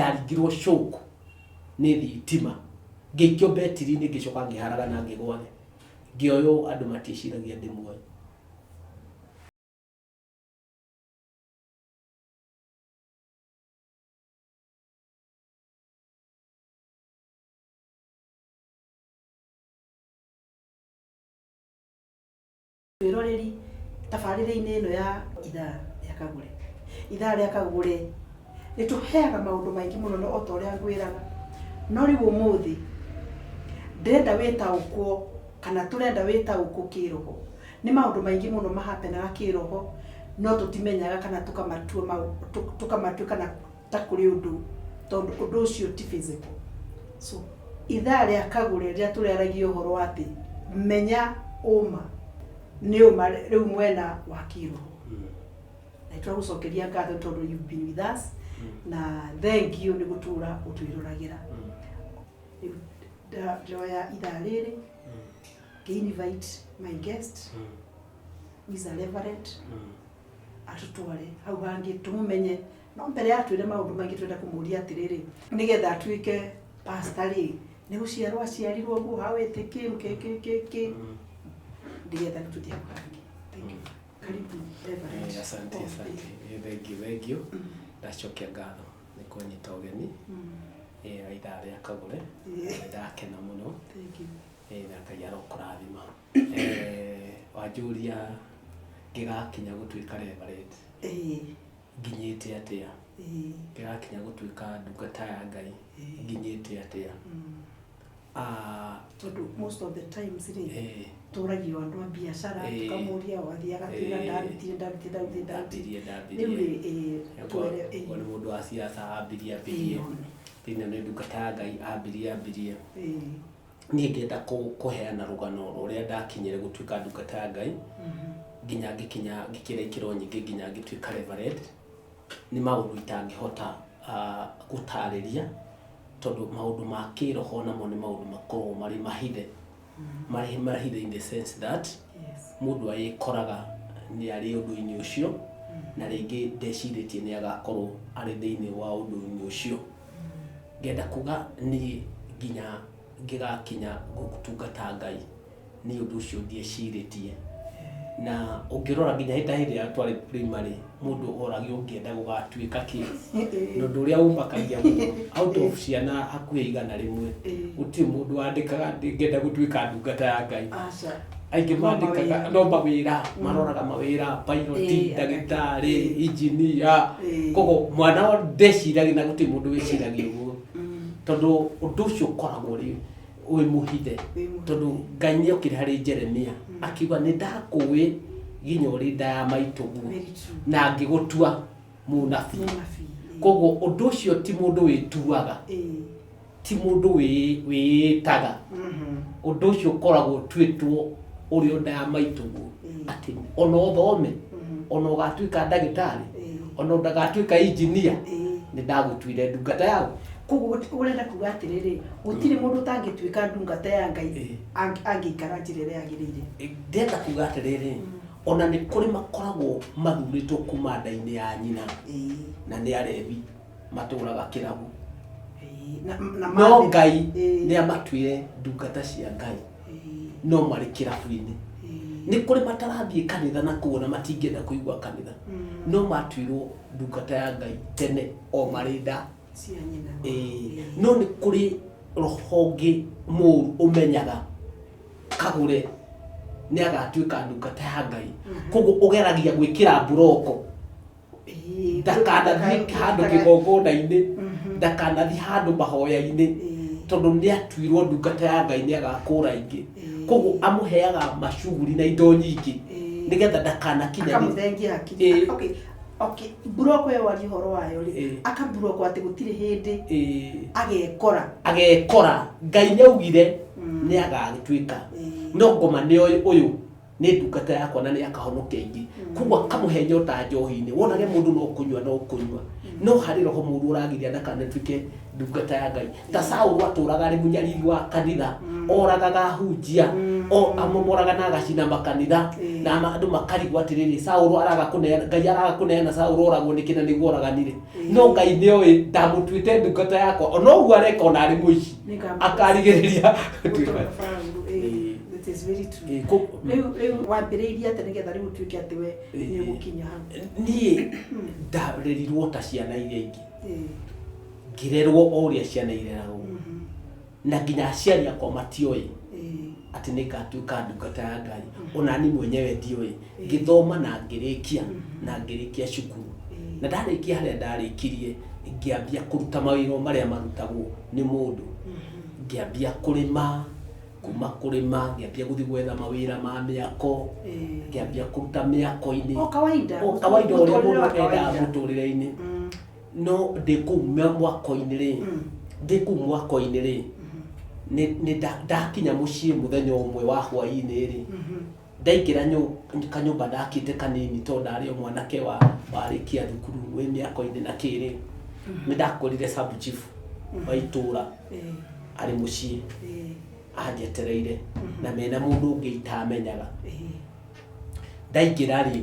Ndaringirwo shock nĩ thitima, ngĩikio betiri-inĩ, ngĩcoka ngĩharagana ngĩgwa thĩ, ngĩoywo andũ matiĩciragia ndĩ muoyo. Mwĩroreri tabarĩra-inĩ ĩno ya ithaa rĩa Kagũre. Ithaa rĩa Kagũre rĩtũheaga maũndũ maingĩ mũno no ota ũrĩa ngwĩraga. No rĩu ũmũthĩ ndĩrenda wĩtaũkwo kana tũrenda wĩtaũkwo kĩroho. Nĩ maũndũ maingĩ mũno ma happen aga kĩroho no tũtimenyaga kana tũkamatua tũkamatua kana ta kũrĩ ũndũ tondũ ũndũ ũcio ti physical. So ithaa rĩa Kagũre rĩrĩa tũrĩaragia ũhoro wa atĩ menya ũma nĩ ũma rĩu mwena wa kĩroho. Na nĩtwagũcokeria ngatho tondũ you've been with us na thank you nĩ gũtũra ũtwĩroragĩra. Rĩu ndĩroya ithaa rĩrĩ ngĩ invite my guest who is a reverend atũtware hau hangĩ tũmũmenye. No mbere ya atwĩre maũndũ maingĩ tũrenda kũmũria atĩrĩrĩ, nĩgetha atuĩke pastor rĩ, nĩ gũciarwo aciarirwo ũguo, how it came, kĩ kĩ kĩ kĩ, nĩgetha rĩu tũthiĩ hau hangĩ. Thank you. Karibu Reverend. Asante, asante. Thank you, thank you. Ndacokia ngatho nĩ kũnyita ũgeni ithaa rĩa Kagũre. Ndakena mũno. Thank you. Na Ngai arokũrathima. Wanjũria ngĩgakinya gũtuĩka reverend. Nginyĩte atĩa? Ngĩgakinya gũtuĩka ndungata ya Ngai nginyĩte atĩa? Tondũ most of the times rĩ, tũragio andũ a biacara, tũkamũria o athiĩ agatwĩra ndarutire, ndarutire, ndarutire, ndarutire. Rĩu rĩ, twĩre. Okorwo nĩ mũndũ wa siasa ambirie ambirie, thĩinĩ nĩ ndungata ya Ngai ambirie ambirie. Niĩ ngĩenda kũheana rũgano rũrĩa ndakinyire gũtuĩka ndungata ya Ngai, nginya ngĩkinya ngĩkĩra ikĩro nyingĩ nginya ngĩtuĩka reverend, nĩ maũndũ itangĩhota gũtarĩria, tondũ maũndũ ma kĩroho namo nĩ maũndũ makoragwo marĩ mahithe, marĩ mahithe in the sense that mũndũ agĩkoraga nĩ arĩ ũndũ-inĩ ũcio, na rĩngĩ ndecirĩtie nĩ agakorwo arĩ thĩinĩ wa ũndũ-inĩ ũcio. Ngenda kuga niĩ nginya ngĩgakinya gũtungata Ngai, niĩ ũndũ ũcio ndiecirĩtie. Na ũngĩrora nginya hĩndĩ ĩrĩa twarĩ primary, mũndũ oragio ũngĩenda gũgatuĩka kĩ, na ũndũ ũrĩa ũmakagia mũno, out of ciana hakuhĩ 100, gũtirĩ mũndũ wandĩkaga ngĩenda gũtuĩka ndungata ya Ngai. Aingĩ mandĩkaga no mawĩra, maroraga mawĩra, pilot, ndagĩtarĩ, engineer. Koguo mwana ndeciragia na gũtirĩ mũndũ wĩciragia ũguo, tondũ ũndũ ũcio ũkoragwo ũrĩ wĩ mũhithe, tondũ Ngai nĩ okire harĩ Jeremia akiuga nĩ ndakũĩ nginya ũrĩ nda ya maitũguo na ngĩgũtua mũnabii. Koguo ũndũ ũcio ti mũndũ wĩtuaga, ti mũndũ wĩĩtaga, ũndũ ũcio ũkoragwo ũtuĩtwo ũrĩ o nda ya maitũguo, atĩ ona ũthome, ona ũgatuĩka ndagĩtarĩ, ona ũgatuĩka engineer, nĩ ndagũtuire ndungata yaku. Koguo ũrenda kuga atĩrĩrĩ, gũtirĩ mũndũ ũtangĩtuĩka ndungata ya Ngai angĩikara njĩra ĩrĩa yagĩrĩire? Ndĩrenda kuga atĩrĩrĩ, ona nĩ kũrĩ makoragwo mathurĩtwo kuma nda-inĩ ya nyina, na nĩ arebi matũraga kĩrabu, no Ngai nĩ amatuire ndungata cia Ngai, no marĩ kĩrabu-inĩ. Nĩ kũrĩ matarathiĩ kanitha na kuona matingĩenda kũigua kanitha, no matuirwo ndungata ya Ngai tene o marĩ nda cia nyina. No nĩ kũrĩ roho ũngĩ mũru ũmenyaga Kagũre nĩ agatuĩka ndungata ya Ngai, koguo ũgeragia gwĩkĩra mburoko ndakanathiĩ handũ kĩgongona-inĩ, ndakanathiĩ handũ mahoya-inĩ, tondũ nĩ atuirwo ndungata ya Ngai, nĩ agakũra ingĩ. Koguo amũheaga macuguri na indo nyingĩ nĩgetha ndakanakinya akamũthengia hakiri. Okay, mburoko ĩyo waria ũhoro wayo rĩ, akamburoko atĩ gũtirĩ hĩndĩ agekora. Agekora Ngai nĩ augire nĩ agagĩtuĩka, no ngoma nĩ oĩ ũyũ nĩ ndungata yakwa na nĩ akahonokia ingĩ, koguo akamũhe nyota njohi-inĩ, wonage mũndũ no kũnyua no kũnyua. No harĩ roho mũru ũragiria ndakanatuĩke ndungata ya Ngai. Ta Saũlũ atũraga arĩ mũnyariri wa kanitha, oragaga ahunjia, o amomoraga na agacina makanitha, na andũ makarigwo atĩrĩrĩ, Saũlũ araga kũneana, Ngai araga kũneana Saũlũ oragwo nĩkĩ na nĩguo oraganire. No Ngai nĩoĩ ndamũtuĩte ndungata yakwa, ona ũguo areka ona arĩ mũici, akarigĩrĩria gũtuĩka. That is very true. Rĩu rĩu wambĩrĩirie atĩa nĩgetha rĩu ũtuĩke atĩ we nĩ ũgũkinya hau? Niĩ ndarerirwo ta ciana iria ingĩ. Ngĩrerwo o ũrĩa ciana ireragwo. Na nginya aciari akwa matioĩ atĩ nĩ ngatuĩka ndungata ya Ngai. Ona niĩ mwenyewe ndioĩ. Ngĩthoma na ngĩrĩkia, na ngĩrĩkia cukuru. Na ndarĩkia harĩa ndarĩkirie, ngĩambia kũruta mawĩra o marĩa marutagwo nĩ mũndũ. Ngĩambia kũrĩma, kuma kũrĩma ngĩambia gũthiĩ gwetha mawĩra ma mĩako, ngĩambia kũruta mĩako-inĩ. O kawaida. O kawaida ũrĩa mũndũ endaga mũtũrĩre-inĩ. No ndĩ kũu mwako-inĩ rĩ, ndĩ kũu mwako-inĩ rĩ, nĩ ndakinya mũciĩ mũthenya ũmwe wa hwaĩ-inĩ rĩ, ndaingĩra kanyũmba ndakĩte kanini tondũ ndarĩ o mwanake wa warĩkia thukuru wĩ mĩako-inĩ na kĩrĩ, nĩ ndakorire sub chief wa itũra arĩ mũciĩ anjetereire na mena mũndũ ũngĩ itamenyaga. Ndaingĩra rĩ,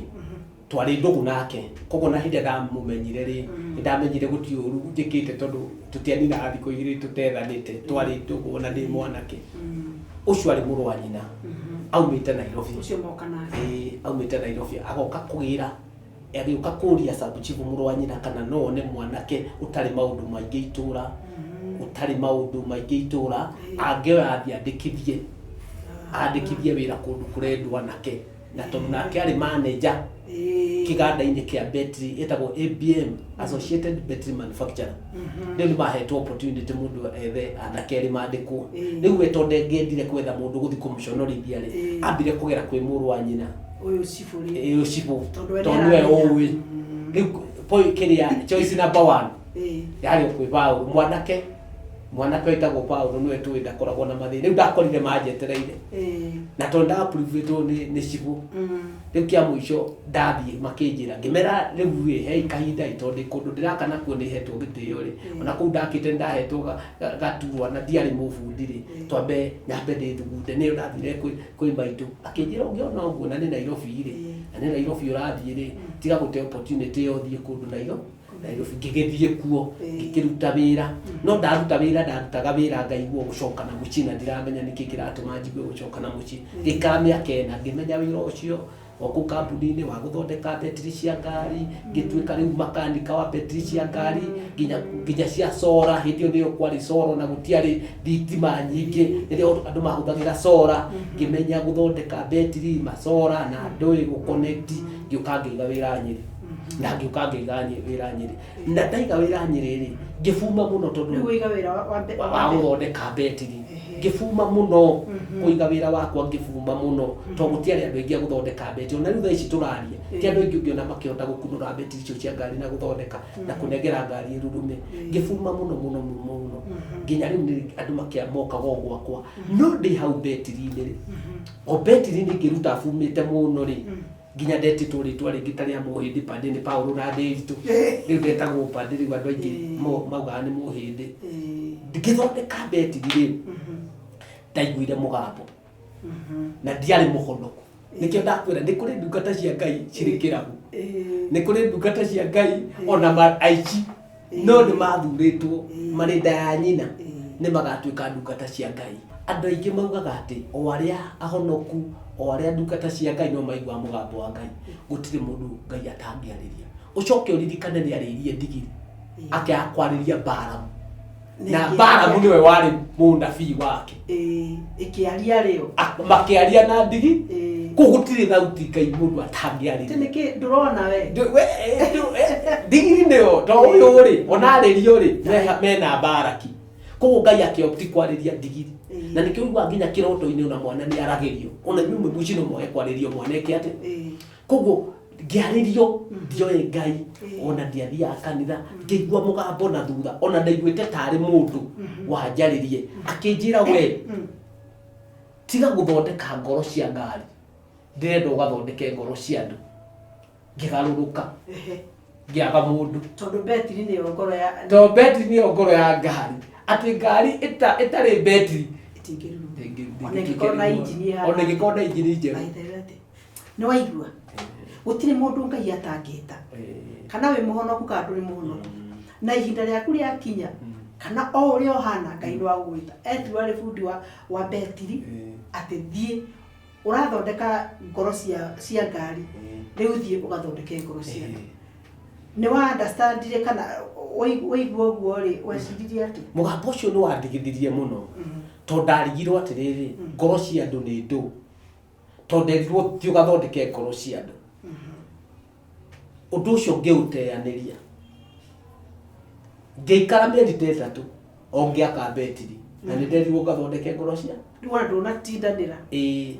twarĩ ndũgũ nake, koguo na hĩndĩ ĩrĩa ndamũmenyire rĩ, nĩ ndamenyire gũtirĩ ũru njĩkĩte tondũ tũtianinaga thikũ igĩrĩ tũtethanĩte, twarĩ ndũgũ ona ndĩ mwanake. Ũcio arĩ mũrũ wa nyina, aumĩte Nairobi. Ũcio moka nake. Ĩĩ, aumĩte Nairobi, agoka kũgĩra, agĩũka kũria sub chief mũrũ wa nyina kana no one mwanake ũtarĩ maũndũ maingĩ itũra, ũtarĩ maũndũ maingĩ itũra, angĩoya athiĩ andĩkithie, andĩkithie wĩra kũndũ kũrendwo anake. Na tondũ nake arĩ manager kĩganda-inĩ kĩa betri ĩtagwo ABM, Associated Battery Manufacturer. Rĩu nĩ mahetwo opportunity mũndũ ethe anake erĩ mandĩkwo. Rĩu we tondũ ndangĩendire kwetha mũndũ gũthiĩ kũmũconorithia rĩ, ambire kũgera kwĩ mũrũ wa nyina. Ũyũ cibũ rĩ. Ũyũ cibũ. Tondũ nĩwe ũĩ. Rĩu point kĩrĩa choice number 1 yarĩ o kwĩ Paũlũ. Mwanake mwanake wĩtagwo Paulo nĩwe tũĩ ndakoragwo na mathĩna. Rĩu ndakorire manjetereire na tondũ nda-approve-ĩtwo nĩ cibũ, rĩu kĩa mũico ndathiĩ makĩnjĩra, ngĩmera rĩu ĩ hei kahinda ĩ tondũ ndĩ kũndũ ndĩraka nakuo nĩ hetwo gĩtĩo rĩ, ona kũu ndakĩte nĩ ndahetwo gaturwa na ndiarĩ mũbundi rĩ, twambe nyambe ndĩthugunde. Nĩyo ndathire kwĩ maitũ akĩnjĩra ũngĩona ũguo na nĩ Nairobi rĩ, na nĩ Nairobi ũrathiĩ rĩ, tiga gũte opportunity ĩyo ũthiĩ kũndũ Nairobi. Nairobi. Ngĩgĩthiĩ kuo ngĩkĩruta wĩra, no ndaruta wĩra ndarutaga wĩra ngaigua gũcoka na mũciĩ na ndiramenya nĩkĩ kĩratũma njigue gũcoka na mũciĩ. Ngĩikara mĩaka ĩna ngĩmenya wĩra ũcio o kũu kambuni-inĩ wa gũthondeka betiri cia ngari, ngĩtuĩka rĩu makanika wa betiri cia ngari nginya cia solar. Hĩndĩ ĩyo nĩyo kwarĩ solar na gũtiarĩ thitima nyingĩ, rĩrĩa andũ mahũthagĩra solar. Ngĩmenya gũthondeka betiri, masolar na ndũĩ gũ connect, ngĩũka ngĩiga wĩra Nyĩrĩ. Na ngĩũka ngĩiga wĩra Nyĩrĩ. Na ndaiga wĩra Nyĩrĩ rĩ, ngĩbuma mũno tondũ Rĩu waiga wĩra wa wa gũthondeka betiri. Ngĩbuma mũno kũiga wĩra wakwa, ngĩbuma mũno tondũ gũtiarĩ andũ aingĩ a gũthondeka betiri. Ona rĩu thaa ici tũraria, ti andũ aingĩ ũngĩona makĩhota gũkunũra betiri icio cia ngari na gũthondeka na kũnengera ngari ĩrurume. Ngĩbuma mũno mũno mũno mũno nginya rĩu nĩ andũ makĩmokaga o gwakwa. No ndĩ hau betiri-inĩ rĩ, o betiri-inĩ ngĩruta bumĩte mũno rĩ, nginya ndetĩtwo rĩtwa rĩngĩ ta rĩa mũhĩndĩ Pande nĩ Paulo na Ndĩritũ. Rĩu ndetagwo Pande, rĩu andũ aingĩ maugaga nĩ mũhĩndĩ. Ngĩthondeka betiri rĩ, ndaiguire mũgambo na ndiarĩ mũhonoku. Nĩkĩo ndakwĩra nĩ kũrĩ ndungata cia Ngai cirĩ kĩrabu, nĩ kũrĩ ndungata cia Ngai ona aici, no nĩ mathurĩtwo marĩ nda ya nyina nĩ magatuĩka ndungata cia Ngai. Andũ aingĩ maugaga atĩ o arĩa ahonoku, o arĩa ndungata cia Ngai no maiguaga mũgambo wa Ngai. Gũtirĩ mũndũ Ngai atangĩarĩria. Ũcoke ũririkane nĩ arĩirie ndigiri akĩaga kwarĩria Balamu, na Balamu nĩwe warĩ mũnabii wake. Ĩkĩaria rĩo. Makĩaria na ndigi. Kũu gũtirĩ thauti Ngai mũndũ atangĩarĩria. Nĩkĩ ndũrona we? Ndigiri nĩyo to ũyũ rĩ, ona arĩrio rĩ, mena Baraki. Koguo Ngai akĩopti kwarĩria ndigiri. Na nĩkĩo ũiguaga nginya kĩroto-inĩ ona mwana nĩ aragĩrio. Ona inyuĩ mwĩ mũciĩ no mwage kwarĩrio mwana eke atĩa. Koguo ngĩarĩrio ndioĩ Ngai, ona ndiathiaga kanitha, ngĩigua mũgambo na thutha, ona ndaiguĩte tarĩ mũndũ wanjarĩrie akĩnjĩra, we tiga gũthondeka ngoro cia ngari, ndĩrenda ũgathondeke ngoro cia andũ. Ngĩgarũrũka. Ngĩaga mũndũ. Tondũ betiri nĩyo ngoro ya To betiri nĩyo ngoro ya ngari. Atĩ ngari ĩtarĩ betiri ĩtingĩruruma. Ona Ona ĩngĩkorwo na injini ĩhana Ona ĩngĩkorwo na injini njerũ. By the way, atĩ, nĩ waigua gũtirĩ mũndũ Ngai atangĩta, kana wĩ mũhonoku kana ndũrĩ mũhonoku, na ihinda rĩaku rĩakinya, kana o ũrĩa ũhana, Ngai nĩ wagũgwĩta. Etirwo arĩ bundi wa betiri, atĩ thiĩ ũrathondeka ngoro cia ngari, rĩu thiĩ ũgathondeke ngoro cia andũ. Nĩ wa understandire kana waigua ũguo rĩ, weciririe atĩ Mũgambo ũcio nĩ wandigithirie mũno, tondũ ndarigirwo atĩrĩrĩ, ngoro cia andũ nĩ ndũ? Tondũ nderirwo thiĩ ũgathondeke ngoro cia andũ. Ũndũ ũcio ngĩũteanĩria, ngĩikara mĩeri ta 3 o ngĩaka betiri, na nĩ nderirwo ngathondeke ngoro cia Rĩu ona ndũnatindanĩra. Ĩĩ,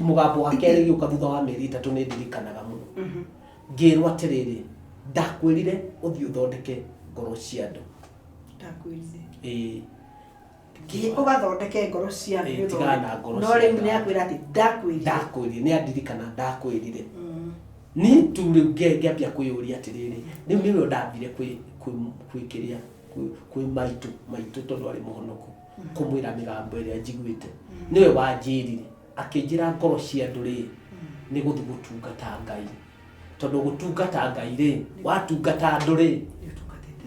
mũgambo wa kerĩ gĩũka thutha wa mĩeri 3, nĩ ndirikanaga mũno, ngĩrwo atĩrĩrĩ, ndakwĩrire ũthiĩ ũthondeke ngoro cia andũ. Ndakwĩrire Ĩĩ. Thiĩ ũgathondeke ngoro cia andũ. Ĩĩ, tigana na ngoro No cia rĩu andũ. nĩ akwĩra atĩ ndakwĩrire. Ndakwĩrire, nĩ andirikana ndakwĩrire. Niĩ tu rĩu ngĩambia kwĩyũria atĩrĩrĩ, rĩu nĩrĩo ndambire kwĩ kĩrĩa kwĩ maitũ, tondũ arĩ mũhonoku, kũmwĩra mĩgambo ĩrĩa njiguĩte. Nĩwe wanjĩrire, akĩnjĩra ngoro cia andũ rĩ, nĩ gũthiĩ gũtungata Ngai, tondũ gũtungata Ngai rĩ, watungata andũ rĩ,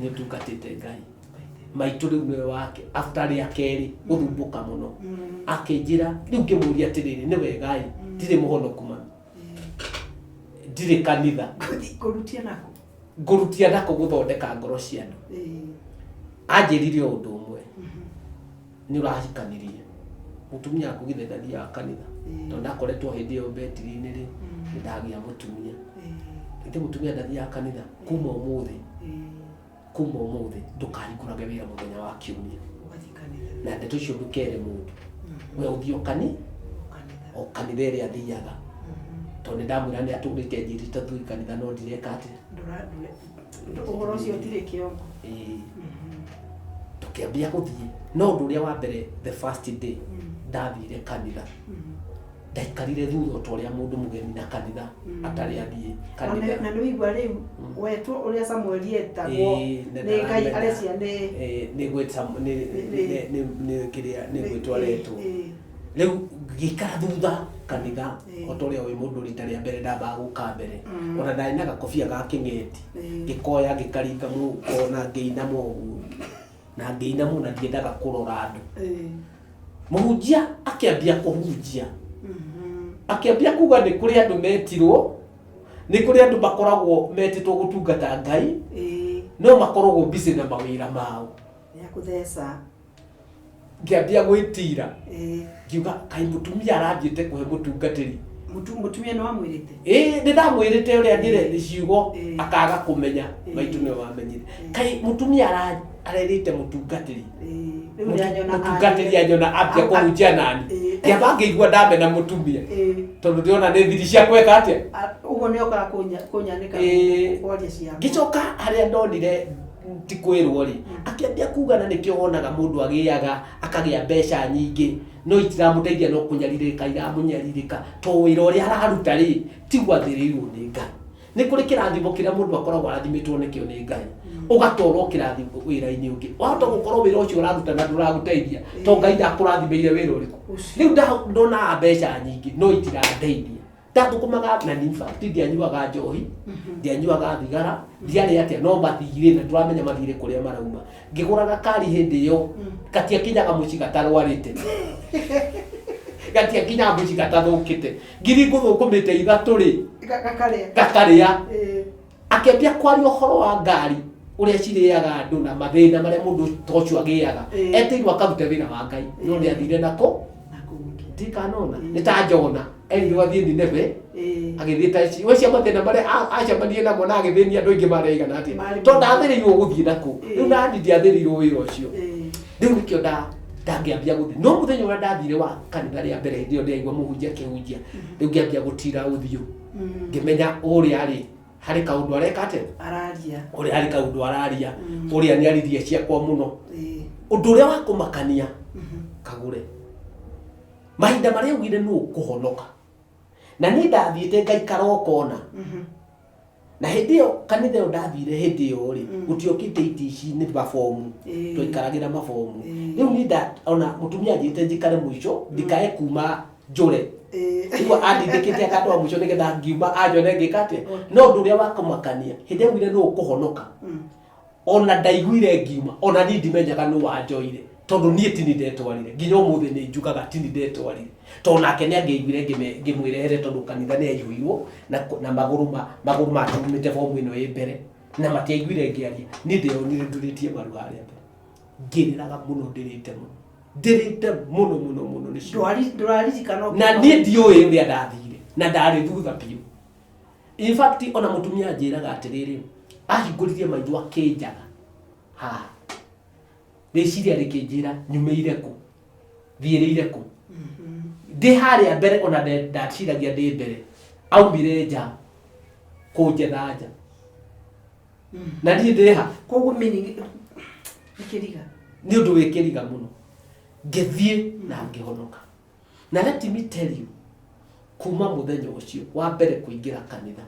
nĩ ũtungatĩte Ngai. Maitũ rĩu nĩwe wake after rĩa kerĩ gũthumbũka mũno, akĩnjĩra. Rĩu ngĩmũria atĩrĩrĩ, nĩ wega ĩ, ndirĩ mũhonoku mami, ndirĩ kanitha. Gũthiĩ kũrutia nako. Ngũrutia nako gũthondeka ngoro cia andũ? Anjĩrire o ũndũ ũmwe, nĩ ũrahikanirie, mũtumia waku githĩ ndathiaga kanitha? Tondũ ndakoretwo hĩndĩ ĩyo betiri-inĩ rĩ, nĩ ndagĩa mũtumia. Githĩ mũtumia ndathiaga kanitha? Kuma ũmũthĩ, kuma ũmũthĩ ndũkahingũrage wĩra mũthenya wa Kiumia. Ũgathiĩ kanitha. Na ndeto icio ndũkere mũndũ, we ũthiĩ o kani O kanitha. O kanitha ĩrĩa athiaga, tondũ nĩ ndamwĩra nĩ atũrĩte njĩrĩte tũi kanitha, no ndireka atĩa. Ũhoro ũcio ũtirĩ kĩongo. Ĩĩ. Tũkĩambia gũthiĩ, no ũndũ ũrĩa wa mbere, the first day ndathire kanitha, ndaikarire thutha o ta ũrĩa mũndũ mũgeni na kanitha atarĩ athiĩ kanitha. Na nĩ wĩigua rĩu wetwo ũrĩa Samueli etagwo. Ĩĩ, na Nĩ Ngai. ndaramenya. Arecia nĩ Ĩĩ, nĩ gwĩta nĩ kĩrĩa nĩ gwĩtwo aretwo. Rĩu ngĩikara thutha kanitha o ta ũrĩa wĩ mũndũ rita rĩa mbere ndambaga gũka mbere. Ona ndarĩ na gakobia ga kĩng'eti, ngĩkoya ngĩkaringa mũhuko na ngĩinama ũguo na ngĩinama, na ndiendaga kũrora andũ. Mũhunjia akĩambia kũhunjia, akĩambia kuga nĩ kũrĩ andũ metirwo, nĩ kũrĩ andũ makoragwo metĩtwo gũtungata Ngai, no makoragwo busy na mawĩra mao. Ya kũtheca. Ngĩambia gwĩtira, ngiuga kaĩ mũtumia arathiĩte kũhe mũtungatĩri. Mũtumia nĩ wamwĩrĩte? Ĩĩ, nĩ ndamwĩrĩte ũrĩa ndĩre ciugo, akaga kũmenya. Maitũ nĩwe wamenyire. Kaĩ mũtumia arerĩte mũtungatĩri. Rĩu nĩanyona. Mũtungatĩri anyona ambia kũhunjia nani. Ngĩamba ngĩigua ndamena mũtumia, tondũ ndĩrona nĩ thiri cia gwĩka atĩa. Ũguo nĩ okaga kũnyanĩka, kwaria ciakwa. Ngĩcoka harĩa ndonire ti kwĩrwo rĩ, akĩambia kuga na nĩkĩo wonaga mũndũ agĩaga akagĩa mbeca nyingĩ, no itiramũteithia, no kũnyarirĩka iramũnyarirĩka, to wĩra ũrĩa araruta rĩ, tiguo athĩrĩirwo nĩ Ngai. Nĩ kũrĩ kĩrathimo kĩrĩa mũndũ akoragwo arathimĩtwo nĩkĩo nĩ Ngai, ũgatwarwo kĩrathimo wĩra-inĩ ũngĩ, wahota gũkorwo wĩra ũcio ũraruta na ndũragũteithia, to Ngai ndakũrathimĩire wĩra ũrĩkũ. Ũcio. Rĩu ndonaga mbeca nyingĩ no itirandeithia. Ndathũkũmaga na in fact ndianyuaga njohi, ndianyuaga thigara, ndiarĩ atĩa, no mathirĩ, na ndũramenya mathirĩ kũrĩa marauma. Ngĩgũraga kari hĩndĩ ĩyo, gatiakinyaga mũciĩ gatarwarĩte, gatiakinyaga mũciĩ gatathũkĩte. Ngiri ngũthũkũmĩte 3 rĩ, Gakarĩa. Gakarĩa. Akĩambia kwaria ũhoro wa ngari ũrĩa cirĩaga andũ na mathĩna marĩa mũndũ ta ũcio agĩaga. Etĩirwo akarute wĩra wa Ngai, no nĩ athire nako. Na kũngĩ. Ndikanona nĩ ta Jona erirwo athiĩ Nineve, agĩthiĩ ta ici we cia mathĩna marĩa acemanirie namo na agĩthĩnia andũ aingĩ marĩa aigana atĩa. Marĩ Tondũ ndathĩrĩirwo gũthiĩ nako. Rĩu nani ndiathĩrĩirwo wĩra ũcio. Rĩu nĩkĩo ndangĩambia gũthiĩ. No mũthenya ũrĩa ndathire wa kanitha rĩa mbere, hĩndĩ ĩyo ndĩraigua mũhunjia akĩhunjia, rĩu ngĩambia gũtira ũthiũ, ngĩmenya ũrĩa rĩ harĩ kaũndũ areka atĩa. Araria. Ũrĩa harĩ kaũndũ araria, ũrĩa nĩ aririe ciakwa mũno. Ũndũ ũrĩa wa kũmakania, kagũre mahinda marĩa augire nũ ũkũhonoka, na niĩ ndathiĩte ngaikara o kona. Na hĩndĩ ĩyo kanitha ĩyo ndathire hĩndĩ ĩyo rĩ, gũtiokĩte itĩ ici, nĩ mabomu. Twaikaragĩra mabomu. Rĩu niĩ ona mũtumia anjĩrĩte njikare mũico ndikae kuma njũre. Rĩu andindĩkĩte akandwara mũico nĩgetha ngiuma anjone ngĩka atĩa. No ũndũ ũrĩa wa kũmakania, hĩndĩ ĩyo augire nũ ũkũhonoka, ona ndaiguire ngiuma, ona niĩ ndimenyaga nũ wanjoire, tondũ niĩ tini ndetwarire. Nginya ũmũthĩ nĩ njugaga tini ndetwarire, tondũ nake nĩ angĩaiguire ngĩmwĩrehere, tondũ kanitha nĩ aihũirwo na magũrũ maturumĩte bomu ĩno ĩ mbere, na matiaiguire ngĩaria. Niĩ ndeyonire ndurĩtie maru harĩa mbere, ngĩrĩraga mũno, ndĩrĩte mũno, ndĩrĩte mũno mũno mũno nĩ ciugo. Ndũraririkana? Na niĩ ndiũĩ ũrĩa ndathire, na ndarĩ thutha biũ. In fact, ona mũtumia anjĩraga atĩrĩrĩ, ahingũririe maitho akĩnjaga haha, rĩciria rĩkĩnjĩra nyumĩire kũ, thiĩrĩire kũ, ndĩ harĩa mbere. Ona ndaciragia ndĩ mbere, aumire nja kũnjetha nja, na niĩ ndĩ ha? Koguo meaning nĩ kĩriga. Nĩ ũndũ wĩ kĩriga mũno. Ngĩthiĩ na ngĩhonoka. Na let me tell you, kuma mũthenya ũcio wa mbere kũingĩra kanitha,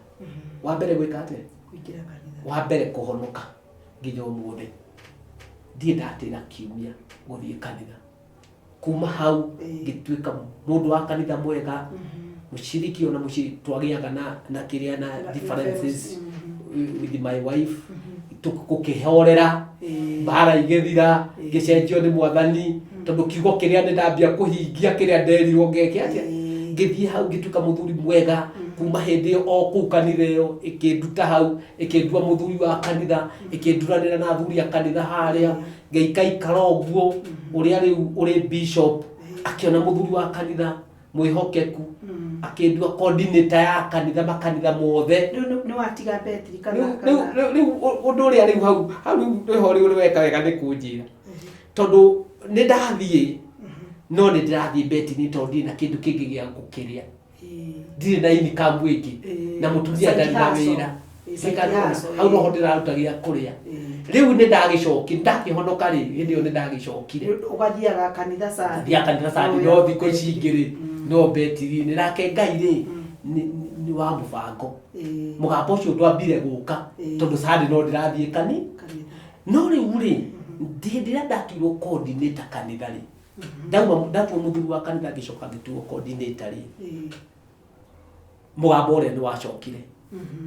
wa mbere gwĩka atĩa? Kũingĩra kanitha. Wa mbere kũhonoka, nginya ũmũthĩ ndirĩ ndatĩra kiumia gũthiĩ kanitha. Kuma hau ngĩtuĩka mũndũ wa kanitha mwega, mũciriki. Ona mũciĩ twagĩaga na kĩrĩa na differences with my wife, gũkĩhorera, mbara igĩthira, ngĩcenjio nĩ Mwathani, tondũ kiugo kĩrĩa nĩ ndambia kũhingia kĩrĩa nderirwo ngeke atĩa. Ngĩthiĩ hau ngĩtuĩka mũthuri mwega. Kuma hĩndĩ ĩyo, o kũu kanitha ĩyo ĩkĩnduta hau, ĩkĩndua mũthuri wa kanitha, ĩkĩnduranĩra na athuri a kanitha harĩa. Ngĩikaikara ũguo, ũrĩa rĩu ũrĩ bishop akĩona mũthuri wa kanitha mwĩhokeku, akĩndua coordinator ya kanitha, makanitha mothe. Rĩu nĩ watiga betri kana? Rĩu rĩu ũndũ ũrĩa rĩu hau rĩu nĩho rĩu weka wega nĩ kũnjĩra, tondũ nĩ ndathiĩ, no nĩ ndĩrathiĩ betini, tondũ ndirĩ na kĩndũ kĩngĩ gĩa gũkĩrĩa, ndirĩ na income ĩngĩ, na mũtumia Side ndarĩ na hustle. wĩra. Side hustle, Hau noho ndĩraruta gĩa kũrĩa. Rĩu nĩ ndagĩcokire, ndakĩhonoka rĩ, hĩndĩ ĩyo nĩ ndagĩcokire. Ũgathiaga kanitha Sunday. Thiaga kanitha Sunday, no thikũ ici ingĩ rĩ, no betiri-inĩ. Nake Ngai rĩ, nĩ wa mũbango. Mũgambo ũcio ndwambire gũka, tondũ Sunday no ndĩrathiĩ Kanitha. No rĩu rĩ, hĩndĩ ĩrĩa ndatuirwo coordinator kanitha rĩ, ndauma ndatuo mũthuri wa kanitha, ngĩcoka ngĩtuo coordinator rĩ, mũgambo ũrĩa nĩ wacokire,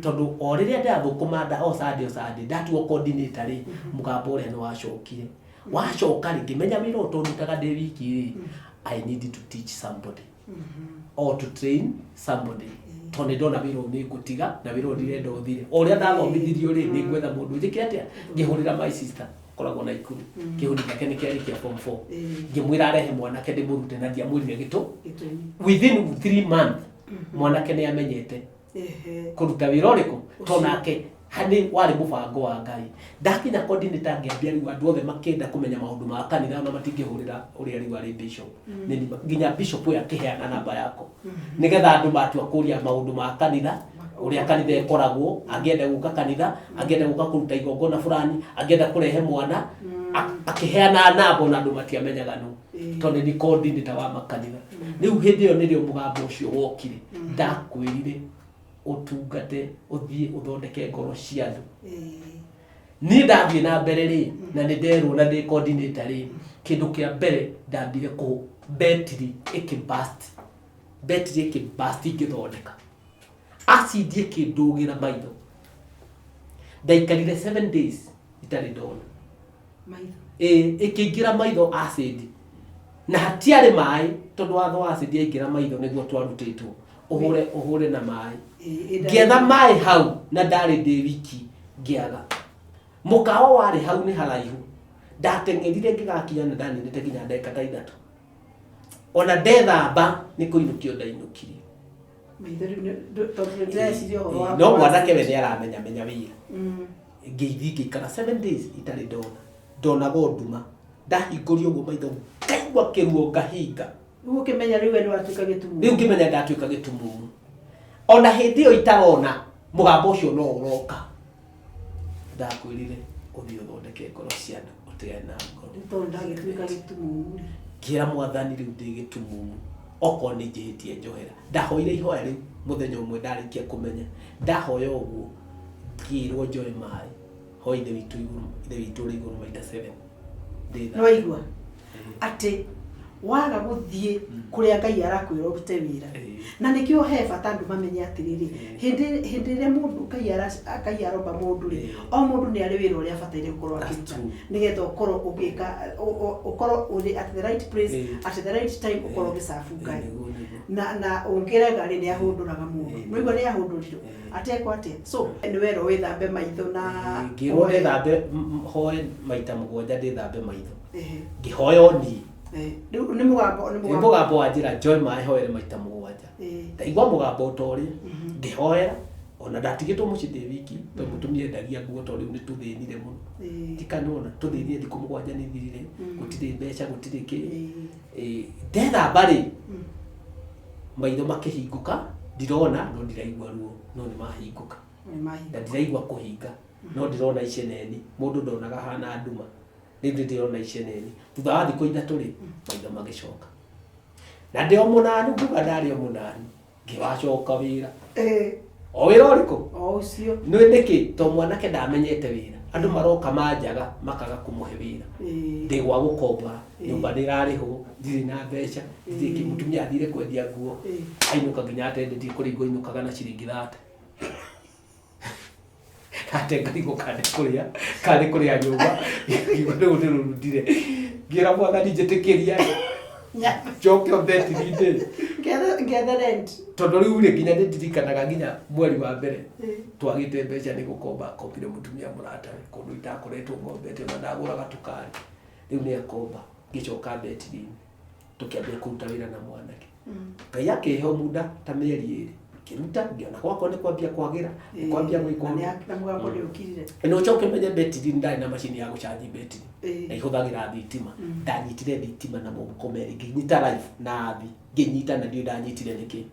tondũ o rĩrĩa ndĩrathũkũma nda o Sunday, o Sunday, ndatuo coordinator rĩ, mũgambo ũrĩa nĩ wacokire. Wacoka rĩ, ngĩmenya wĩra ũyũ tondutaga ndĩ wiki rĩ, I need to teach somebody or to train somebody, tondũ nĩ ndona wĩra ũyũ nĩ ngũtiga, na wĩra ũyũ ndirenda ũthire o ũrĩa ndathomithirio rĩ, nĩ ngwetha mũndũ njĩke atĩa. Ngĩhũrĩra my sister koragwo na ikuru, kĩhũri gĩake nĩ kĩarĩkia form 4, ngĩmwĩra arehe mwanake ndĩmũrute, na ndiamwĩrire gĩtũ. Gĩtũmi. Within 3 months mwanake nĩ amenyete kũruta wĩra ũrĩkũ, to nake harĩ warĩ mũbango wa Ngai. Ndakinya coordinator, ngĩambia rĩu andũ othe makĩenda kũmenya maũndũ ma kanitha, ona matingĩhũrĩra ũrĩa rĩu arĩ bishop. Nginya bishop ũyũ akĩheana namba yako, nĩgetha andũ matua kũria maũndũ ma kanitha, ũrĩa kanitha ĩkoragwo, angĩenda gũka kanitha, angĩenda gũka kũruta igongona fulani, angĩenda kũrehe mwana, akĩheana namba, ona andũ matiamenyaga nũ, tondũ nĩ coordinator wa makanitha. Rĩu hĩndĩ ĩyo nĩrĩo mũgambo ũcio wokire, ndakwĩrire ũtungate, ũthiĩ ũthondeke ngoro cia andũ. Niĩ ndathiĩ na mbere rĩ, na nĩ nderwo na ndĩ coordinator rĩ, kĩndũ kĩa mbere ndambire kũ betiri ĩkĩ-burst, betiri ĩkĩ-burst ngĩthondeka, acid ĩkĩndũgĩra maitho. Ndaikarire 7 days itarĩ ndona. Maitho? Ĩ, ĩkĩingĩra maitho acid, na hatiarĩ maĩ, tondũ watho wa acid yaingĩra maitho nĩguo twarutĩtwo ũhũre ũhũre na maĩ. Ngĩetha maĩ hau, na ndarĩ ndĩ wiki, ngĩaga. Mũkawa warĩ hau nĩ haraihu, ndateng'erire ngĩgakinya, na ndaninĩte nginya ndagĩka ta 3. Ona ndethamba nĩ kũinũkio ndainũkirie. Maitho rĩu tondũ nĩ ndĩreciria ũhoro wa No mwanake we nĩ aramenya menya wĩra. Ngĩthiĩ ngĩikara 7 days itarĩ ndona, ndonaga o nduma. Ndahingũria ũguo maitho ngaigua kĩruo, ngahinga. Rĩu ũkĩmenya rĩu we nĩ watuĩka gĩtumumu. Rĩu ngĩmenya ndatuĩka gĩtumumu. Ona hĩndĩ ĩyo itarona, mũgambo ũcio no ũroka, ndakwĩrire ũthiĩ ũthondeke ngoro cia andũ, ũtigane na ngoro. Rĩu tondũ ndagĩtuĩka gĩtumumu rĩ. Ngĩra Mwathani, rĩu ndĩ gĩtumumu, okorwo nĩ njĩhĩtie njohera. Ndahoire ihoya rĩu mũthenya ũmwe ndarĩkia kũmenya. Ndahoya ũguo, Ngĩrwo njoe maĩ hoe Ithe witũ igũrũ, Ithe witũ ũrĩ igũrũ maita 7. Ndĩthambe. Nĩwaigua atĩ waga gũthiĩ kũrĩa Ngai arakwĩra ũrute wĩra. Na nĩkĩo he bata andũ mamenye atĩrĩrĩ, hĩndĩ hĩndĩ ĩrĩa mũndũ Ngai ara Ngai aromba mũndũ rĩ, o mũndũ nĩ arĩ wĩra ũrĩa abataire gũkorwo That's akĩruta true. nĩgetha ũkorwo ũgĩka ũkorwo ũrĩ at the right place at the right time, ũkorwo ũgĩcabu Ngai. Nĩguo, nĩguo. Na ũngĩrega rĩ, nĩ ahũndũraga mũndũ. Nĩwaigua nĩ ahũndũrirwo atekwo atĩa? So nĩ werwo wĩthambe maitho na Ngĩrwo ndĩthambe, hoe maita 7 ndĩthambe maitho. Ngĩhoya o niĩ. Rĩu nĩ mũgambo, nĩ Nĩ mũgambo. Mũgambo wa njĩra njoe maĩ hoere maita 7. Ndaigua mũgambo ta ũrĩa ngĩhoera, ona ndatigĩtwo mũciĩ ndĩ wiki tondũ mũtumia endagia nguo, tondũ rĩu nĩ tũthĩnire mũno. Tikanona tũthĩnire thikũ 7 nĩ thirire, gũtirĩ mbeca, gũtirĩ kĩ. Ndethamba rĩ, maitho makĩhingũka, ndirona no ndiraigua ruo, no nĩ mahingũka. Nĩ mahinda. Na ndiraigua kũhinga, no ndĩrona iceneni. Mũndũ ndonaga hana nduma, rĩu nĩ ndĩrona iceneni. Thutha wa thikũ 3 rĩ, maitho magĩcoka, na ndĩ o mũnanu, nguga ndarĩ o mũnanu, ngĩwacoka wĩra. O wĩra ũrĩkũ? O ũcio. Nĩ nĩkĩ? To mwanake ndamenyete wĩra, andũ maroka manjaga makaga kũmũhe wĩra. Ndĩ gwa gũkombora, nyũmba nĩ ĩrarĩhwo, ndirĩ na mbeca, ndirĩ kĩ. Mũtumia athire kwendia nguo, ainũka nginya atendetie kũrĩa igũinũkaga na ciringi 30. Ate ngarigwo kana nĩ kũrĩa kana nĩ kũrĩa nyũmba. Ngiuga rĩu nĩ rũrundire, ngĩra Mwathani njĩtĩkĩria njoke ũmbetiri-inĩ. Ngethe rent. Tondũ rĩu rĩ, nginya nĩ ndirikanaga nginya mweri wa mbere twagĩte mbeca nĩ gũkomba akombire mũtumia mũratawe kũndũ itakoretwo ngombete, ona ndagũraga tũkari, rĩu nĩ akomba. Ngĩcoka mbetiri-inĩ, tũkĩambia kũruta wĩra na mwanake. Ngai akĩhe muda ta mĩeri 2, ngĩruta, ngĩona gwakwa nĩ kwambia kwagĩra, nĩ kwambia gwĩka Na ũndũ. Na mũgambo nĩ ũkirire. Na ũcoke ũmenye betiri, ndarĩ na macini ya gũcanji betiri na ihũthagĩra thitima. Ndanyitire thitima na moko merĩ, ngĩnyita live na thi ngĩnyita, na ndiũĩ ndanyitire nĩkĩ.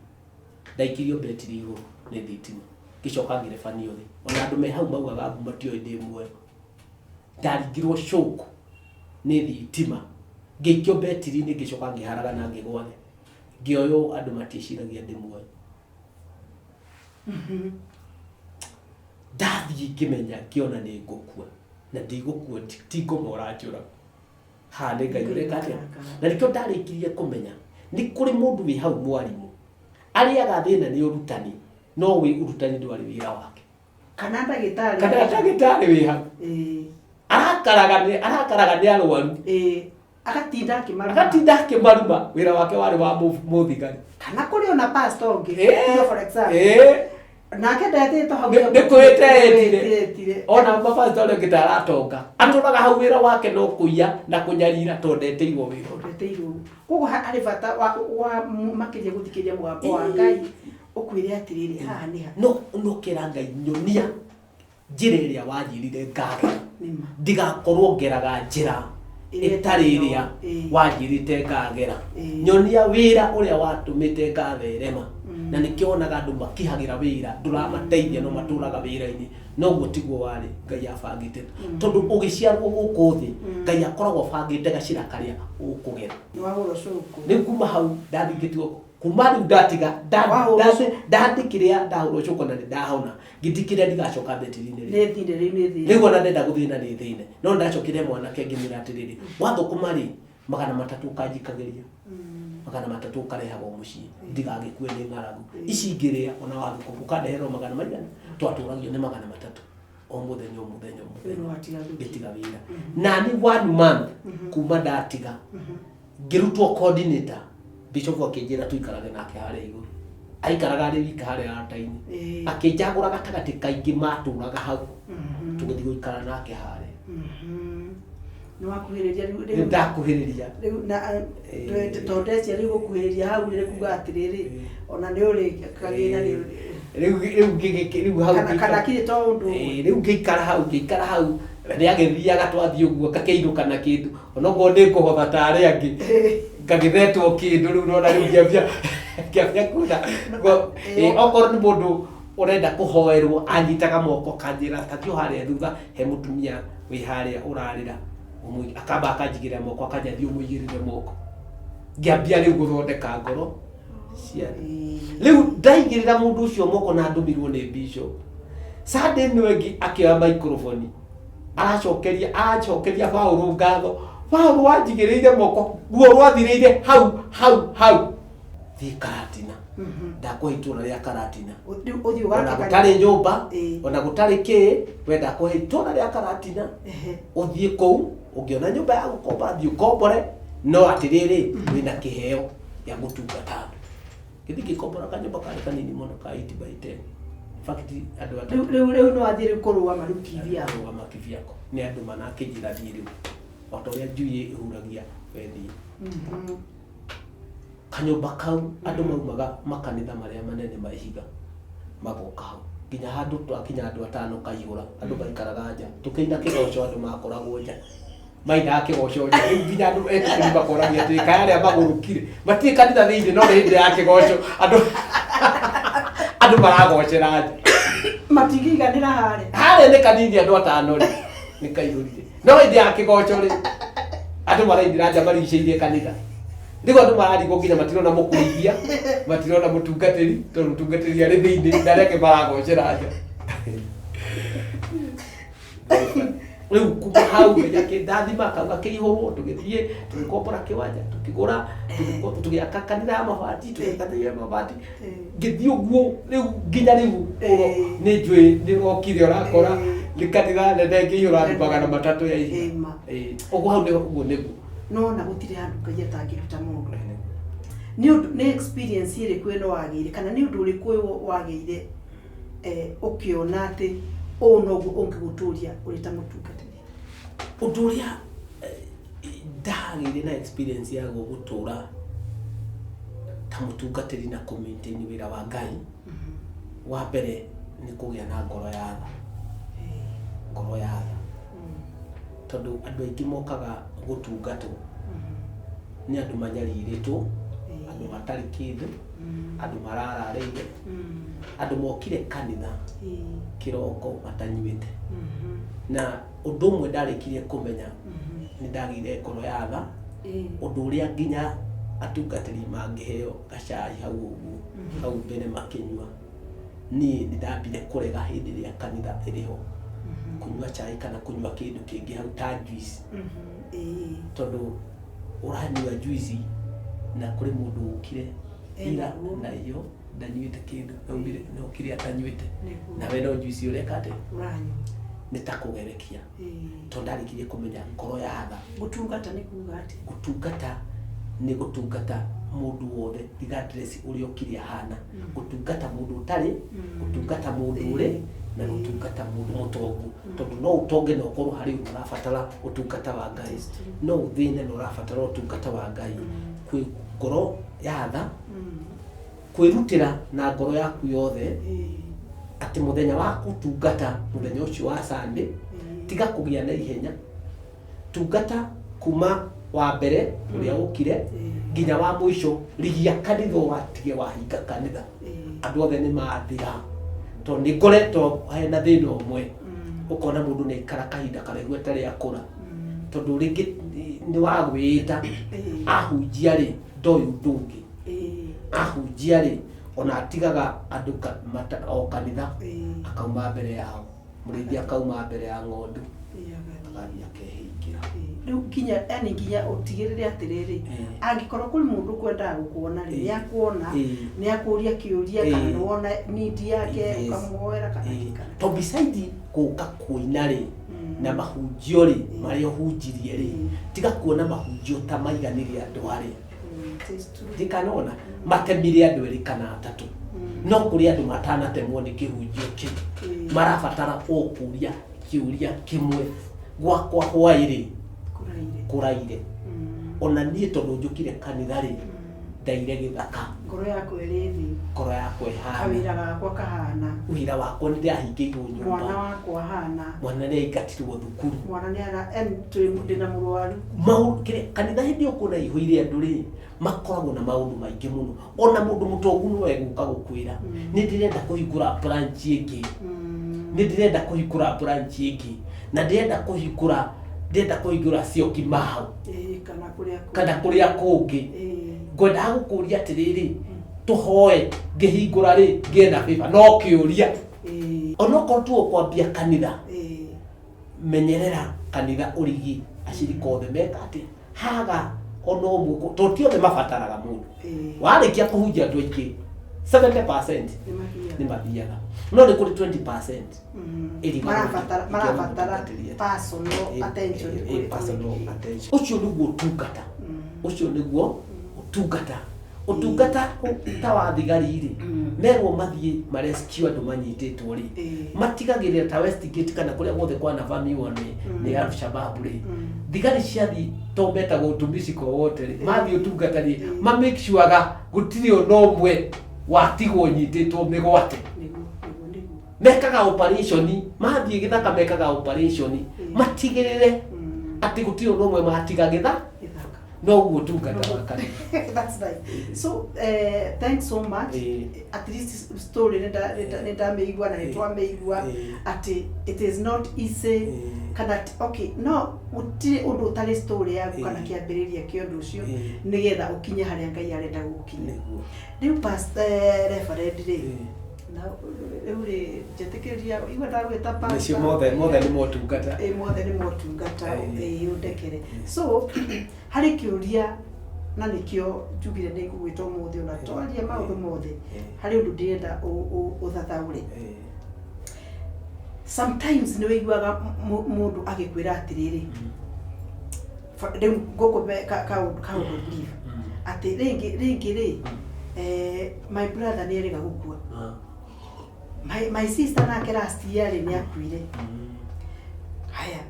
Ndaikirio betiri igũrũ nĩ thitima, ngĩcoka ngĩrebanio thĩ. Ona andũ me hau maugaga mbu matioĩ ndĩ muoyo. Ndaringirwo shock nĩ thitima, ngĩikio betiri-inĩ, ngĩcoka ngĩharagana, ngĩgwa thĩ, ngĩoywo, andũ matiĩciragia ndĩ muoyo. Ndathiĩ ngĩmenya, ngĩona nĩ ngũkua na ndigũkua, ti ngoma ũranjũra haha, nĩ Ngai ũreka atĩa. Na nĩkĩo ndarĩkirie kũmenya nĩ kũrĩ mũndũ wĩ hau mwarimũ arĩaga thĩna nĩ ũrutani, no wĩ ũrutani ndwarĩ wĩra wake. Kana ndagĩtarĩ. Kana ndagĩtarĩ wĩ hau arakaraga nĩ arwaru. Agatinda akĩmaruma. Agatinda akĩmaruma, wĩra wake warĩ wa mũthigari. Kana kũrĩ ona pastor ũngĩ, tuge for example, nake ndetĩtwo hau. Nĩ kwĩte etire. Etire. Ona mapastor ũrĩa ũngĩ ta aratonga atũraga hau, wĩra wake no kũiya na kũnyarira tondũ ndetĩirwo wĩra ũrĩa. Ndetĩirwo. Koguo harĩ bata wa makĩria gũthikĩrĩria mũgambo wa Ngai ũkwĩre atĩrĩrĩ, haha nĩ ha. No kĩra Ngai, nyonia njĩra ĩrĩa wanjĩrire ngagera, Nĩma. ndigakorwo ngeraga njĩra ĩrĩa ĩtarĩ ĩrĩa wanjĩrĩte ngagera. Nyonia wĩra ũrĩa watũmĩte ngatherema. Na nĩkĩo wonaga andũ makihagĩra wĩra ndũramateithia, no matũraga wĩra-inĩ, noguo tiguo warĩ Ngai abangĩte, tondũ ũgĩciarwo gũkũ thĩ, Ngai akoragwo abangĩte gacĩra karĩa ũkũgera. Nĩ wahũrwo cũkũ. Rĩu kuma hau ndathingĩtio, kuma rĩu ndatiga Wahũrwo ndandĩkĩrĩa, ndahũrwo cũkũ na nĩ ndahona, ngĩtikĩrĩa ndigacoka mbetiri-inĩ rĩngĩ. Nĩ thine rĩu, nĩ thine. Rĩu ona ndenda gũthĩna nĩ thĩne, no ndacokire mwanake ngĩmwĩra atĩrĩrĩ, wathũkũma rĩ, 300 ũkanjikagĩria, 300 ũkarehagwo mũciĩ, ndigagĩkue nĩ ng'aragu. Ici ingĩrĩa ona wathũkũma ũkandeherwo magana maigana? Twatũragio nĩ 300 o mũthenya, o mũthenya, o Rĩu mũthenya. nĩ watiga gũthiĩ. Ngĩtiga wĩra nani one month kuma ndatiga, ngĩrutwo coordinator. Bishop akĩnjĩra tũikarage nake harĩa igũrũ, aikaraga arĩ wika harĩa altar-inĩ. Akĩnjagũra gatagatĩ kaingĩ matũraga hau, tũgĩthiĩ gũikara nake harĩa. Nĩ wakuhĩrĩria rĩu Rĩu rĩu ndakuhĩrĩria. Rĩu na tondũ ndecia rĩu gũkuhĩrĩria hau nĩ kuga atĩrĩrĩ, ona nĩ ũrĩ kagĩna nĩ Rĩu hau kana kirĩ to ũndũ ũmwe. Rĩu ngĩikara hau nĩ agĩthiaga, twathiĩ ũguo ngakĩinũka na kĩndũ, onokorwo nĩ ngũhotha ta arĩa angĩ, ngagĩthetwo kĩndũ. Rĩu nona rĩu ngĩambia kuona okorwo nĩ mũndũ ũrenda kũhoerwo, anyitaga moko akanjĩra, "Tathiĩ harĩa thutha he mũtumia wĩ harĩa ũrarĩra." Akamba akanjigĩrĩra moko, akanjia, "Thiĩ ũmũigĩrĩre moko." Ngĩambia rĩu gũthondeka ngoro cia rĩu ndaigĩrĩra mũndũ ũcio moko na ndũmirwo nĩ bishop. Sunday ĩno ĩngĩ akĩoya microphone aracokeria aracokeria Paũlũ ngatho. Paũlũ wanjigĩrĩire moko, ruo rwathirĩire hau hau hau. Thiĩ Karatina. Ndakũhe itũra rĩa Karatina. Rĩu ũthiĩ Ona ũgake gũtarĩ nyũmba, Ĩĩ. ona gũtarĩ kĩĩ, we ndakũhe itũra rĩa Karatina. Ehe. Ũthiĩ kũu, ũngĩona nyũmba ya gũkombora thiĩ ũkombore, no atĩrĩrĩ, wĩna kĩheo gĩa gũtungata andũ. Gĩthiĩ ngĩkombora kanyũmba karĩ kanini mũno ka 8 by 10. In fact, andũ Rĩu atatũ rĩu rĩu no athiĩ rĩu kũrũgama rĩu kivyako. Kũrũgama kivyako. Nĩ andũ manakĩnjĩra thiĩ rĩu. O ta ũrĩa njui ĩhuragia we thiĩ. Kanyũmba kau andũ maumaga makanitha marĩa manene ma ihiga magoka hau nginya handũ twakinya andũ atano kaihũra andũ maikaraga nja tũkĩina kĩgoco andũ makoragwo nja mainaga kĩgoco nja rĩu nginya andũ etĩkĩri makoragia atĩ kaĩ arĩa magũrũkire matirĩ kanitha thĩinĩ no nĩ hĩndĩ ya kĩgoco andũ andũ maragocera nja. Matingĩiganĩra harĩa. Harĩa nĩ kanini andũ atano rĩ nĩ kaihũrire no hĩndĩ ya kĩgoco rĩ andũ marainĩra nja marigicĩirie kanitha. Rĩu andũ mararigwo nginya matirona mũkũrĩithia, matirona mũtungatĩri, tondũ mũtungatĩri arĩ thĩinĩ na arĩa angĩ maragocera nja. Rĩu kuma hau Ngai akĩndathima akauga kĩihũrwo, tũgĩthiĩ tũgĩkombora kĩwanja, tũkĩgũra, tũgĩaka kanitha ya mabati, tũgĩaka kanitha ya mabati. Ngĩthiĩ ũguo rĩu nginya rĩu nĩ njũĩ nĩ ũrokire ũrakora nĩ kanitha nene ĩngĩihũra andũ 300 ya ihiga. Ĩma. Ũguo hau nĩ ũguo nĩguo. No ona gũtirĩ handũ Ngai atangĩruta mũndũ. Nĩ ũndũ nĩ experience ĩrĩkũ ĩno wagĩire kana nĩ ũndũ ũrĩkũ ũyũ wagĩire ũkĩona atĩ ũũ noguo ũngĩgũtũria ũrĩ ta mũtungatĩri? Ũndũ ũrĩa ndagĩire na experience ya gũtũra ta mũtungatĩri na kũ maintain wĩra wa Ngai, wa mbere nĩ kũgĩa na ngoro ya tha. Ngoro ya tha. Tondũ andũ aingĩ mokaga gũtungatwo nĩ andũ manyarirĩtwo, andũ matarĩ kĩndũ, andũ marararĩire, andũ mokire kanitha kĩroko matanyuĩte. Na ũndũ ũmwe ndarĩkirie kũmenya nĩ ndagĩire ngoro ya tha, ũndũ ũrĩa nginya atungatĩri mangĩheo gacai hau ũguo, hau mbere makĩnyua. Niĩ nĩ ndambire kũrega hĩndĩ ĩrĩa kanitha ĩrĩ ho kũnyua cai kana kũnyua kĩndũ kĩngĩ hau ta juice. Tondũ ũranyua juice na kũrĩ mũndũ ũkire ira na iyo ndanyuĩte kĩndũ, naumire na ũkire atanyuĩte, nawe no juice ũreka atĩa? Ũranyua. Nĩ ta kũgerekia. Tondũ ndarĩkirie kũmenya ngoro ya tha. Gũtungata nĩ kuga atĩa? Gũtungata nĩ gũtungata mũndũ wothe regardless ũrĩa ũkire ahana. Gũtungata mũndũ ũtarĩ, gũtungata mũndũ ũrĩ, na gũtungata mũndũ mũtongu. Tondũ no ũtonge na ũkorwo harĩ ũndũ ũrabatara ũtungata wa Ngai. No ũthĩne na ũrabatara ũtungata wa Ngai. Kwĩ ngoro ya tha, kwĩrutĩra na ngoro yaku yothe, atĩ mũthenya wa gũtungata, mũthenya ũcio wa Sunday, tiga kũgĩa na ihenya. Tungata kuma wa mbere ũrĩa ũkire nginya wa mũico, rigia kanitha watige wahinga kanitha. Andũ othe nĩ mathira. Tondũ nĩ ngoretwo hena thĩna ũmwe, ũkona mũndũ nĩ aikara kahinda karaihu atarĩ akũra. Tondũ rĩngĩ nĩ wagwĩta, ahunjia rĩ, ndoĩ ũndũ ũngĩ. Ahunjia rĩ, ona atigaga andũ o kanitha, akauma mbere yao. Mũrĩithi akauma mbere ya ng'ondu, agathiĩ akehingĩra. Rĩu nginya, yani nginya ũtigĩrĩre atĩrĩrĩ, angĩkorwo kũrĩ mũndũ ũkwendaga gũkuona rĩ, nĩ akuona, nĩ akũria kĩũria kana nĩ wona need yake, ũkamũhoera kana kĩ kana. To beside gũka kũina rĩ, na mahunjio rĩ, marĩa ũhunjirie rĩ, tiga kuona mahunjio ta maiganĩre andũ arĩa. Ndikanona matemire andũ erĩ kana atatũ. No kũrĩ andũ matanatemwo nĩ kĩhunjio kĩu. Marabatara o kũria kĩũria kĩmwe. Gwakwa hwaĩ rĩ, kũraire. Ona niĩ tondũ njũkire kanitha rĩ, ndaire gĩthaka. Ngoro yakwa ĩrĩ thĩ. Ngoro yakwa ĩhana. Kawĩra gakwa kahana. Wĩra wakwa nĩ ndĩrahingĩirwo nyũmba. Mwana wakwa ahana. Mwana nĩ aingatirwo thukuru. Mwana nĩ ara, yani twĩ ndĩna mũrwaru. Kanitha hĩndĩ ĩyo kuona ihũire andũ rĩ, makoragwo na maũndũ maingĩ mũno. Ona mũndũ mũtongu no egũka gũkwĩra, nĩ ndĩrenda kũhingũra branch ĩngĩ. Nĩ ndĩrenda kũhingũra branch ĩngĩ. Na ndĩrenda kũhingũra, ndĩrenda kũhingũra Syokimau. Kana kũrĩa kũngĩ. Kana kũrĩa kũngĩ. Ngwendaga gũkũria atĩrĩrĩ, tũhoe ngĩhingũra rĩ, ngĩe na favor. No kĩũria. Onokorwo tu ũkwambia kanitha, menyerera kanitha ũrigi acirika othe meka atĩa haga ona ũmwe, tondũ ti othe mabataraga mũndũ. Warĩkia kũhunjia andũ aingĩ 70% nĩ mathiaga, no nĩ kũrĩ 20% ĩrigagwo marabatara ĩngĩona marabatara mũtungatĩri atĩa. Personal attention. Personal attention. Ũcio nĩguo ũtungata, ũcio nĩguo ũtungata. Ũtungata ta wa thigari rĩ, merwo mathiĩ marescue andũ manyitĩtwo rĩ, matigagĩrĩra ta Westgate kana kũrĩa guothe kwanavamiwa nĩ Al-Shabaab rĩ, thigari ciathiĩ to metagwo utumishi kwa wote rĩ, mathiĩ ũtungata rĩ, ma make sure gũtirĩ ona ũmwe watigwo nyitĩtwo mĩgwate. Nĩguo, nĩguo, nĩguo. Mekaga operation, mathiĩ gĩthaka mekaga operation matigĩrĩre atĩ gũtirĩ ona ũmwe matiga gĩtha. Gĩthaka. Noguo ũtungata wa kanitha. That's right. So thanks so much. At least story nĩ ndamĩigua na nĩ twamĩigua atĩ it is not easy kana okay, no gũtirĩ ũndũ ũtarĩ story yaku kana kĩambĩrĩria kĩa ũndũ ũcio nĩgetha ũkinye harĩa Ngai arenda gũgũkinyia. Rĩu pastor, reverend rĩ, na rĩu rĩ, njetĩkĩria igua ndagwĩta Nĩcio pastor. Mothe mothe nĩ motungata. Ĩ, mothe nĩ motungata. Ĩ, ũndekere. So harĩ kĩũria na nĩkĩo njugire nĩ ngũgwĩta ũmũthĩ, ona twaria maũndũ mothe, harĩ ũndũ ndĩrenda ũthathaũre. Sometimes nĩ wĩiguaga mũndũ agĩkwĩra atĩrĩrĩ, rĩu ngũkũhe kaũndũ brief, atĩ rĩngĩ rĩngĩ rĩ, my brother nĩ erĩga gũkua, my sister nake last year rĩ nĩ akuire. Haya,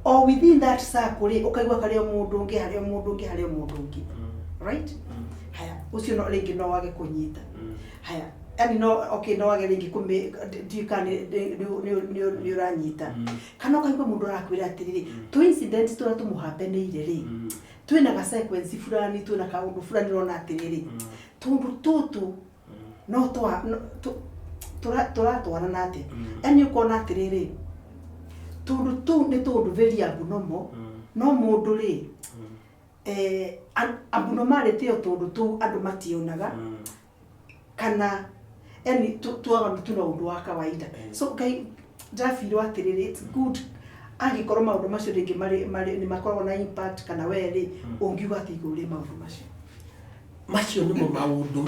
o within that circle rĩ, ũkaigua karĩ o mũndũ ũngĩ, harĩ o mũndũ ũngĩ, harĩ o mũndũ ũngĩ, right? Haya, ũcio no rĩngĩ no wage kũnyita. Haya, yani no okay, no wage rĩngĩ kũmĩ, ndiũĩ kana nĩ ũranyita, kana ũkaigua mũndũ arakwĩra atĩrĩrĩ, tũ incidents tũrĩa tũmũhapenĩire rĩ, twĩna ga sequence fulani, twĩna kaũndũ fulani, ũrona atĩrĩrĩ, tũndũ tũtũ no twa no- tũ- tũratwarana atĩa. Yani ũkona atĩrĩrĩ, tũndũ tũu nĩ tũndũ very abnormal, no mũndũ rĩ, abnormality ĩyo, tũndũ tũu andũ mationaga, kana yani tuaga tuna ũndũ wa kawaida. So Ngai ndĩrabirwo atĩrĩrĩ, it's good angĩkorwo maũndũ macio rĩngĩ marĩ nĩ makoragwo na impact, kana we rĩ, ũngiuga atĩ igũrũ rĩ maũndũ macio? Macio nĩmo maũndũ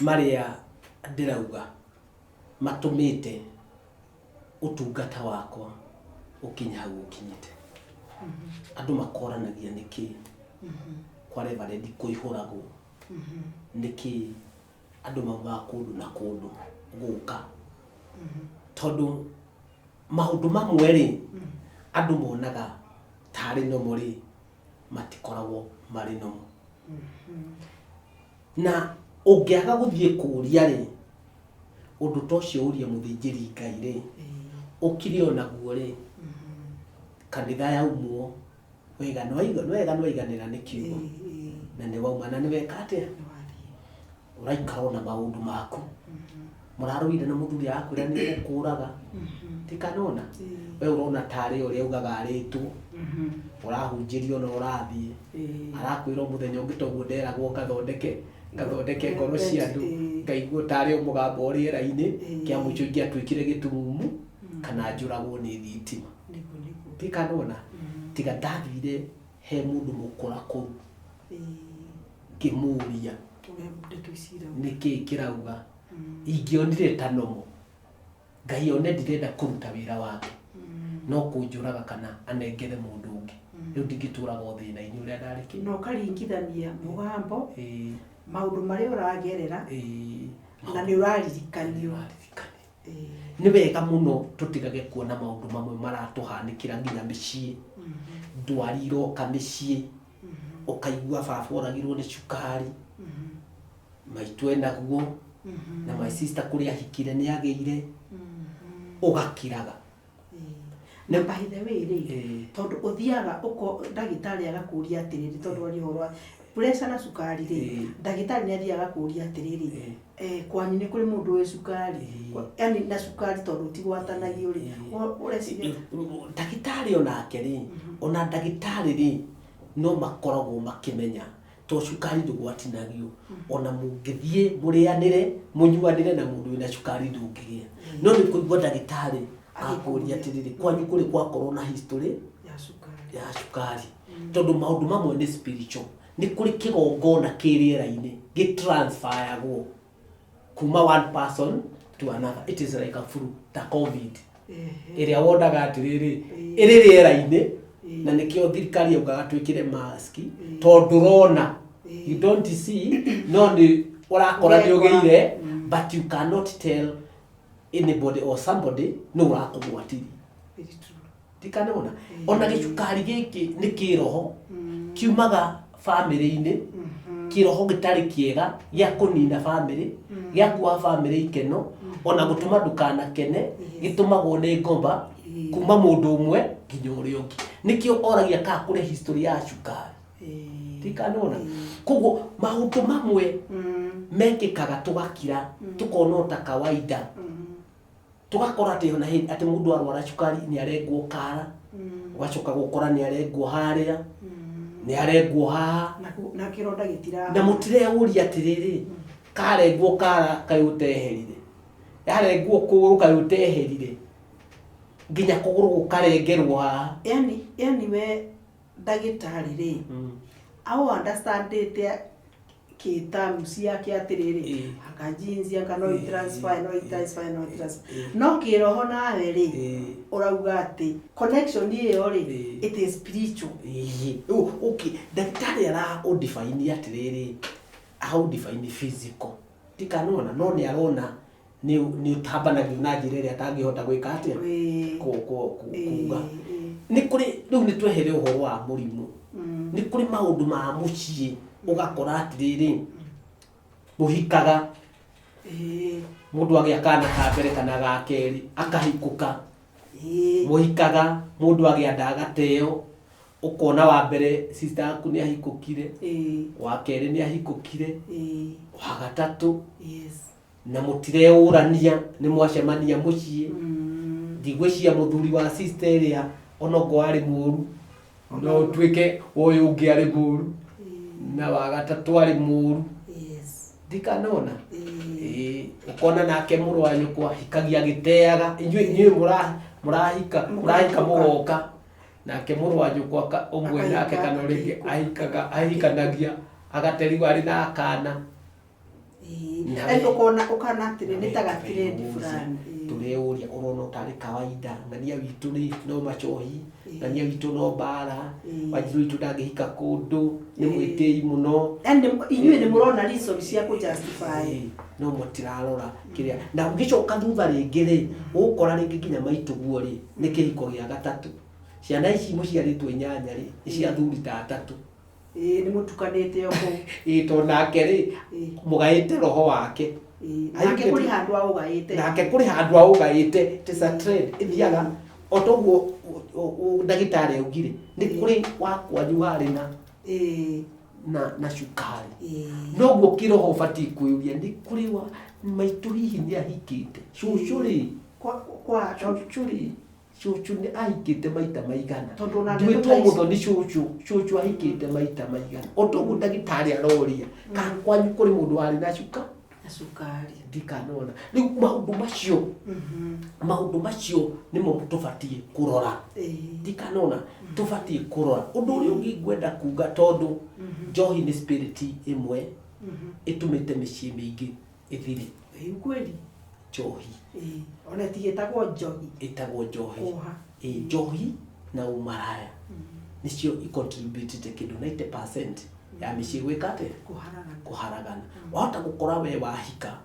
marĩa ndĩrauga matũmĩte ũtungata wakwa ũkinye hau ũkinyĩte. Andũ makoranagia nĩkĩ kwa reverend kũihũragwo, nĩkĩ andũ maumaga kũndũ na kũndũ gũka, tondũ maũndũ mamwe rĩ, andũ monaga tarĩ nomo rĩ, matikoragwo marĩ nomo. Na ũngĩaga gũthiĩ kũũria rĩ, ũndũ ta ũcio ũrie mũthĩnjĩri Ngai rĩ, ũkire onaguo rĩ, kanitha yaumwo wega nĩwaiga nĩwaiganĩra nĩ kiugo na nĩ wauma na nĩ weka atĩa, ũraikara ona maũndũ maku mũrarũire na mũthuri arakwĩra nĩ gũkũraga tikanona we ũrona tarĩ ũrĩa ugaga arĩtwo ũrahunjĩrio na ũrathiĩ arakwĩra o mũthenya ũngĩ toguo nderagwo ngathondeke ngathondeke ngoro cia andũ, ngaigua tarĩ o mũgambo o rĩera-inĩ. Kĩa mũico ingĩatuĩkire gĩtumumu kana njũragwo nĩ thitima. Nĩguo, nĩguo. Tikanona tiga ndathire he mũndũ mũkũrakũru ngĩmũria ũrĩa ndeto ici irauga. Nĩkĩ kĩrauga ingĩonire ta nomo Ngai one ndirenda kũruta wĩra wake no kũnjũraga kana anengere mũndũ ũngĩ, rĩu ndingĩtũraga o thĩna-inĩ ũrĩa ndarĩ kĩ. Na ũkaringithania mũgambo, maũndũ marĩa ũragerera, na nĩ ũraririkanio. Ũraririkanio. Nĩ wega mũno tũtigage kuona maũndũ mamwe maratũhanĩkĩra nginya mĩciĩ, ndwari iroka mĩciĩ, ũkaigua baba oragirwo nĩ cukari, maitũ enaguo, na my sister kũrĩa ahikire nĩ agĩire, ũgakiraga. Na by the way rĩ, tondũ ũthiaga ũko ndagĩtarĩ agakũria atĩrĩrĩ, tondũ waria ũhoro wa pressure na cukari rĩ, ndagĩtarĩ nĩ athiaga agakũria atĩrĩrĩ, kwanyu nĩ kũrĩ mũndũ wĩ cukari? Yani na cukari tondũ ũtigwatanagio rĩ, ũreciria Ndagĩtarĩ onake rĩ, ona ndagĩtarĩ rĩ, no makoragwo makĩmenya. To cukari ndũgwatinagio, ona mũngĩthiĩ mũrĩanĩre mũnyuanĩre na mũndũ wĩna cukari ndũngĩgĩa. No nĩ kũigua ndagĩtarĩ akũria atĩrĩrĩ, kwanyu kũrĩ gwakorwo na history ya cukari. Ya cukari, tondũ maũndũ mamwe nĩ spiritual. Nĩ kũrĩ kĩgongona kĩ rĩera-inĩ gĩtransferagwo kuma one person to another. It is like a flu, ta COVID ĩrĩa wonaga atĩrĩrĩ ĩrĩ rĩera-inĩ, na nĩkĩo thirikari yaugaga twĩkĩre mask, tondũ ndũrona, you don't see, no nĩ ũrakora nĩ ũgĩire, but you cannot tell anybody or somebody nĩ ũrakũgwatirie. Very true. Ndikanona ona gĩcukari gĩkĩ nĩ kĩroho kiumaga bamĩrĩ-inĩ, kĩroho gĩtarĩ kĩega gĩa kũnina bamĩrĩ, gĩa kuoha bamĩrĩ ikeno, ona gũtũma ndũkanakene. Gĩtũmagwo nĩ ngomba kuma mũndũ ũmwe nginya ũrĩa ũngĩ. Nĩkĩo oragia kana kũrĩ history ya cukari. Ndikanona koguo maũndũ mamwe mekĩkaga tũgakira, tũkona o ta kawaida, tũgakora atĩ ona hĩndĩ atĩ mũndũ arwara cukari nĩ arengwo kara, ũgacoka gũkora nĩ arengwo harĩa, nĩ arengwo haha. Na kĩronda gĩtira. Na mũtireyũria atĩrĩrĩ, karengwo kara kaĩ ũteherire, yarengwo kũgũrũ kaĩ ũteherire, nginya kũgũrũ gũkarengerwo haha. Yani we ndagĩtarĩ rĩ, au understandĩte kĩtamu ciake atĩrĩrĩ, anga genes, anga no transfer, no transfer, no transfer, no kĩroho nawe rĩ, ũrauga atĩ connection ĩyo rĩ, it is spiritual. Ĩĩ. Rĩu, okay, ndagĩtarĩ ara ũdefine atĩrĩrĩ, aũdefine physical, ndikanona no nĩ arona nĩ ũtambanagio na njĩra ĩrĩa atangĩhota gwĩka atĩa, kuga. Nĩ kũrĩ rĩu nĩ twehere ũhoro wa mũrimũ, nĩ kũrĩ maũndũ ma mũciĩ ũgakora atĩrĩrĩ, mũhikaga, mũndũ agĩa kana ka mbere kana ga kerĩ akahikũka. Mũhikaga, mũndũ agĩa nda agateo, ũkona wa mbere sister yaku nĩ ahikũkire, wa kerĩ nĩ ahikũkire, wa gatatũ, na mũtireũrania nĩ mwacemania mũciĩ. Ndigwĩciria mũthuri wa sister ĩrĩa onokorwo arĩ mũru, no ũtuĩke ũyũ ũngĩ arĩ mũru, na wa gatatũ arĩ mũru. Ndikanona. Ĩĩ, ũkona nake mũrũ wa nyũkwa ahikagia agĩteaga, inyuĩ mũrahika mũrahika mũgoka, nake mũrũ wa nyũkwa ũmwe nake Akahika, kana ũrĩa ũngĩ akahikũka. Ahikaga ahikanagia agateriwo arĩ na akana. Na Yaani ũkona ũkana atĩrĩ nĩ ta gatrend fulani. Tũreũria ũrona ũtarĩ kawaida, ng'ania witũ rĩ no macohi, ng'ania witũ no mbara, wanjiru witũ ndangĩhika kũndũ, nĩ mwĩtĩi mũno. Yaani inyuĩ nĩ mũrona reason cia kũ justify. Ĩĩ, no mũtirarora kĩrĩa na ũgĩcoka thutha rĩngĩ rĩ, ũgũkora rĩngĩ nginya maitũguo rĩ nĩ kĩhiko gĩa gatatũ. Ciana ici mũciarĩtwo inyanya rĩ, nĩ cia athuri ta atatũ. Ĩĩ, nĩ mũtukanĩte o kũu. Ĩĩ, tondũ nake rĩ, mũgaĩte roho wake. Nake kũrĩ handũ aũgaĩte. Nake kũrĩ handũ aũgaĩte. It is a trend ĩthiaga o toguo ndagĩtarĩ augire, nĩ kũrĩ wa kwanyu warĩ na na cukari, noguo kĩroho ũbatiĩ kwĩũria nĩ kũrĩ wa maitũ hihi nĩ ahikĩte, cũcũ rĩ, Kwa cũcũ rĩ, cũcũ nĩ ahikĩte maita maigana? Tondũ ona ndeto nduĩtwo ta ici- mũthoni, cũcũ, cũcũ ahikĩte maita maigana? O toguo ndagĩtarĩ aroria kana kwanyu kũrĩ mũndũ warĩ na cuka Na cukari. Ndikanona rĩu maũndũ macio, maũndũ macio nĩmo tũbatiĩ kũrora. Ndikanona tũbatiĩ kũrora ũndũ ũrĩa ũngĩ ngwenda kuga, tondũ njohi nĩ spirit ĩmwe ĩtũmĩte mĩciĩ mĩingĩ ĩthire. Ĩĩ, kweli. Njohi. Ona ĩtigĩtagwo njohi. Ĩtagwo njohi. Kũha. Ĩĩ, njohi na ũmaraya nĩcio icontributĩte kĩndũ 90% ya mĩciĩ gwĩka atĩa? Kũharagana. Kũharagana. Wahota gũkora we wahika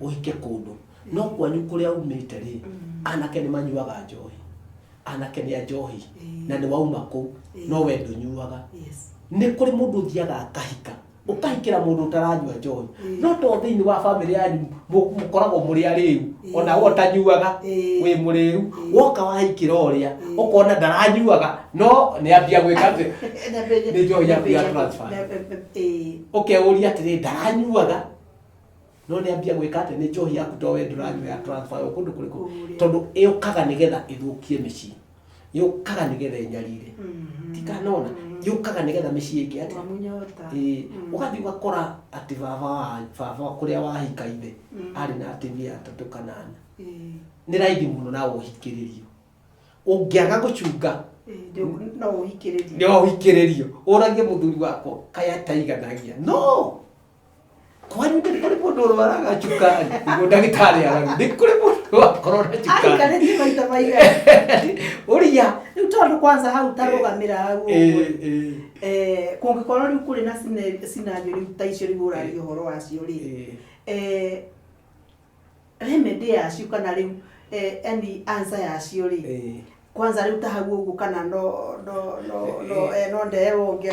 ũhike kũndũ, no kwanyu kũrĩa umĩte rĩ, anake nĩ manyuaga njohi, anake nĩ a njohi, na nĩ wauma kũu, no we ndũnyuaga. Nĩ kũrĩ mũndũ ũthiaga akahika, ũkahikĩra mũndũ ũtaranyua njohi, no to thĩinĩ wa bamĩrĩ yanyu mũkoragwo mũrĩ arĩu, ona we ũtanyuaga wĩ mũrĩu, woka wahikĩra ũrĩa ũkona ndaranyuaga, no nĩ ambia gwĩka atĩ nĩ njohi yaku ya transfer. Ũkeuria atĩrĩ, ndaranyuaga no nĩ ambia gwĩka atĩ nĩ njohi yaku to we ndũranyua ya transfer o kũndũ kũrĩkũ? Kũrĩa. Tondũ ĩũkaga nĩgetha ĩthũkie mĩciĩ, yũkaga nĩgetha ĩnyarire. Tikanona Yũkaga nĩgetha mĩciĩ ĩngĩ atĩa? Wamunyota. Ĩĩ, ũgathiĩ ũgakora atĩ baba wa baba kũrĩa wahika ithe arĩ na atumia atatũ kana ana. Nĩ raithi mũno nawe ũhikĩrĩrio. Ũngĩaga gũcunga No ũhikĩrĩrio. No ũhikĩrĩrio. Ũragie mũthuri wakwa kaĩ ataiganagia. No kwanyu nĩ kũrĩ mũndũ ũrwaraga cukari? Nĩguo ndagĩtarĩ arauga. Nĩ kũrĩ mũndũ wakorwo na cukari. Aikarĩtie maita maigana? Ũria. Rĩu tondũ kwanza hau tarũgamĩra hau ũguo. Kũngĩkorwo rĩu kũrĩ na scenario rĩu ta icio rĩu ũraria ũhoro wacio rĩ, remedy yacio kana rĩu any answer yacio rĩ, kwanza rĩu ta hau ũguo kana no no no no no ndeherwo ũngĩ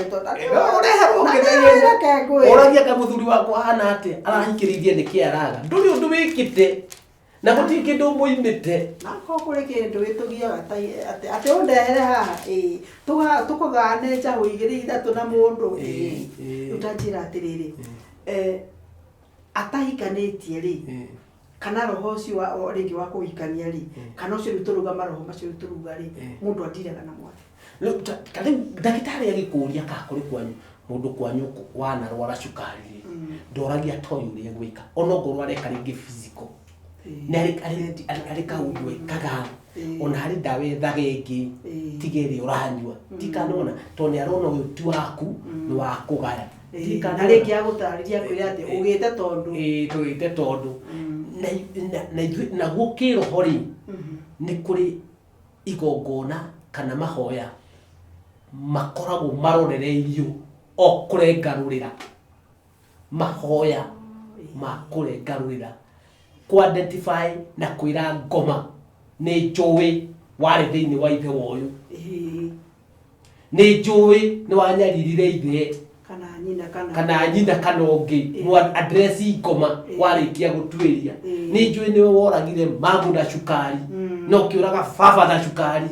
Ũreherwo ũngĩ na ihenya. Reke ngwĩre. Ũragia ka mũthuri wakwa ahana atĩa, arahikĩrĩirie nĩkĩ araga, ndũrĩ ũndũ wĩkĩte na gũtirĩ kĩndũ ũmũimĩte. Nakorwo kũrĩ kĩndũ gĩtũgiaga ta atĩ atĩ ũndehere haha ĩĩ tũkũgane njahũ igĩrĩ ithatũ na mũndũ ĩĩ. Rĩu ta njĩra atĩrĩrĩ, atahikanĩtie rĩ, kana roho ũcio wa rĩngĩ wa kũhikania rĩ, kana ũcio rĩu tũruga maroho macio rĩu tũruga rĩ, mũndũ andiraga namo atĩa? Rĩu ta rĩu ndagĩtarĩ agĩkũria kana kũrĩ kwanyu mũndũ kwanyu wanarwara cukari rĩ, ndoragia toĩ ũrĩa egwĩka, ona ongorwo areka rĩngĩ physical, nĩ harĩ kaũndũ ekaga, ona harĩ ndawa ethaga ĩngĩ tiga ĩrĩa ũranyua, tikanona tondũ nĩ arona ũyũ ti waku, nĩ wa kũgaya. Na rĩngĩ agũtarĩria akwĩre atĩ ũgĩte tondũ. Ĩĩ, tũgĩte tondũ. Na ithuĩ naguo kĩroho rĩ, nĩ kũrĩ igongona kana mahoya makoragwo marorereirio o kũrengarũrĩra, mahoya ma kũrengarũrĩra, kũ identify na kwĩra ngoma nĩ njũĩ warĩ thĩinĩ wa ithe wa ũyũ, nĩ njũĩ nĩ wanyaririre ithe kana nyina kana kana nyina kana ũngĩ, mwa address ngoma warĩkia gũtuĩria, nĩ njũĩ nĩwe woragire mamu na cukari, na ũkĩũraga baba na cukari,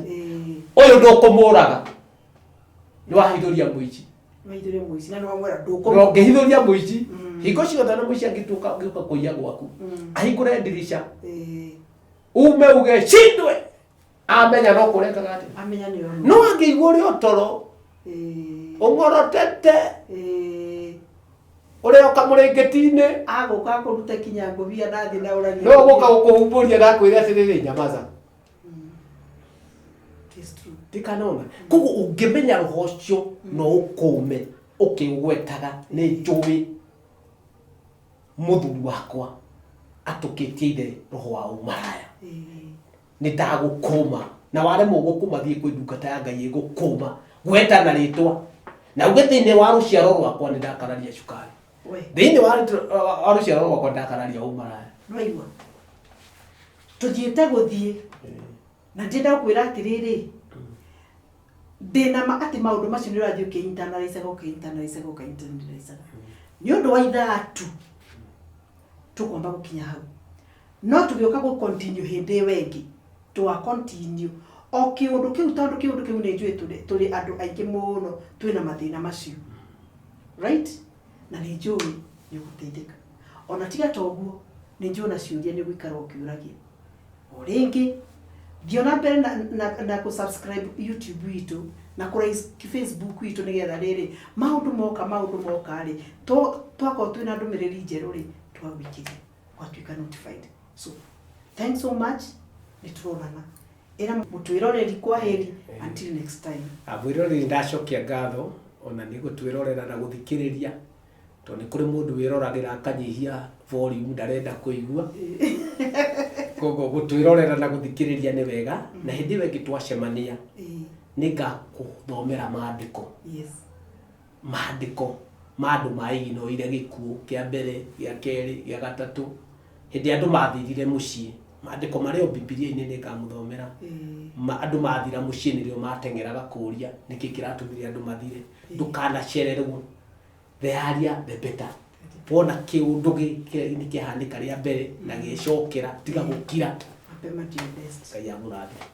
ũyũ ndũkũmũraga, nĩ wahithũria mũici. Wahithũria mũici na nĩ wamwĩra Na ndũkũmũ ũngĩhithũria mũici, hingo ciothe na mũici angĩtuĩka angĩũka kũiya gwaku, ahingũre ndirica, ume uge cindwe, amenya no kũrekaga atĩa? Amenya nĩ No angĩigua ũrĩ o toro, ũng'orotete, ũrĩa ũkamũrĩngĩti-inĩ, Agũka akũrute kinya ngũbia na thĩ na ũrarie. No gũka gũkũhumbũria na akwĩre atĩrĩrĩ, nyamaza. It is true. Ndikanona. Koguo ũngĩmenya roho ũcio no ũkũme ũkĩũgwetaga, nĩ njũĩ mũthuri wakwa atũkĩtie ithe roho wa ũmaraya, nĩ ndagũkũma, na waremwo gũkũma thiĩ kwĩ ndungata ya Ngai ĩgũkũma, gweta na rĩtwa na uge thĩinĩ wa rũciaro rwakwa nĩ ndakararia cukari, thĩinĩ wa rũciaro rwakwa nĩ ndakararia ũmaraya. Nĩwaigua tũthiĩte gũthiĩ na ndĩrenda gũkwĩra atĩrĩrĩ, ndĩna ma atĩ maũndũ macio nĩ ũrathiĩ ũkĩ-internalizaga ũkĩ-internalizaga ũkĩ-internalizaga nĩ ũndũ wa ithaa tu tũkwamba gũkinya hau, no tũgĩũka gũ continue hĩndĩ ĩyo ĩngĩ twa continue o kĩũndũ kĩu, tondũ kĩũndũ kĩu nĩ njũĩ tũrĩ andũ aingĩ mũno twĩna mathĩna macio, right? Na nĩ njũĩ nĩ ũgũteithĩka. Ona tiga ta ũguo, nĩ njũĩ ona ciũria nĩ ũgũikara ũkĩũragia. O rĩngĩ thiĩ ona mbere na kũ subscribe YouTube itũ na kũ like Facebook itũ, nĩgetha rĩrĩ maũndũ moka, maũndũ moka rĩ, twakorwo twĩna ndũmĩrĩri njerũ rĩ, twagũikĩria ũgatuĩka notified. So thanks so much, nĩ tũronana. Ĩra mũtwĩroreri kwa heri until next time. Mwĩroreri, ndacokia ngatho ona nĩ gũtwĩrorera na gũthikĩrĩria, tondũ nĩ kũrĩ mũndũ wĩroragĩra akanyihia volume, ndarenda kũigua. Koguo gũtwĩrorera na gũthikĩrĩria nĩ wega, na hĩndĩ ĩyo ĩngĩ twacemania nĩ ngakũthomera maandĩko, maandĩko ma andũ maiginoire gĩkuũ kĩa mbere, gĩa kerĩ, gĩa gatatũ, hĩndĩ andũ mathirire mũciĩ. Maandĩko marĩa o Bibilia-inĩ nĩ ngamũthomera. Andũ mathira mũciĩ nĩrĩo mateng'eraga kũũria nĩkĩ kĩratũmire andũ mathire. Ndũkanacererwo, the earlier the better. Wona kĩũndũ gĩkĩ nĩ kĩahanĩka rĩa mbere na gĩcokera, tiga gũkira. Mapema ndio best. Ngai amũrathime.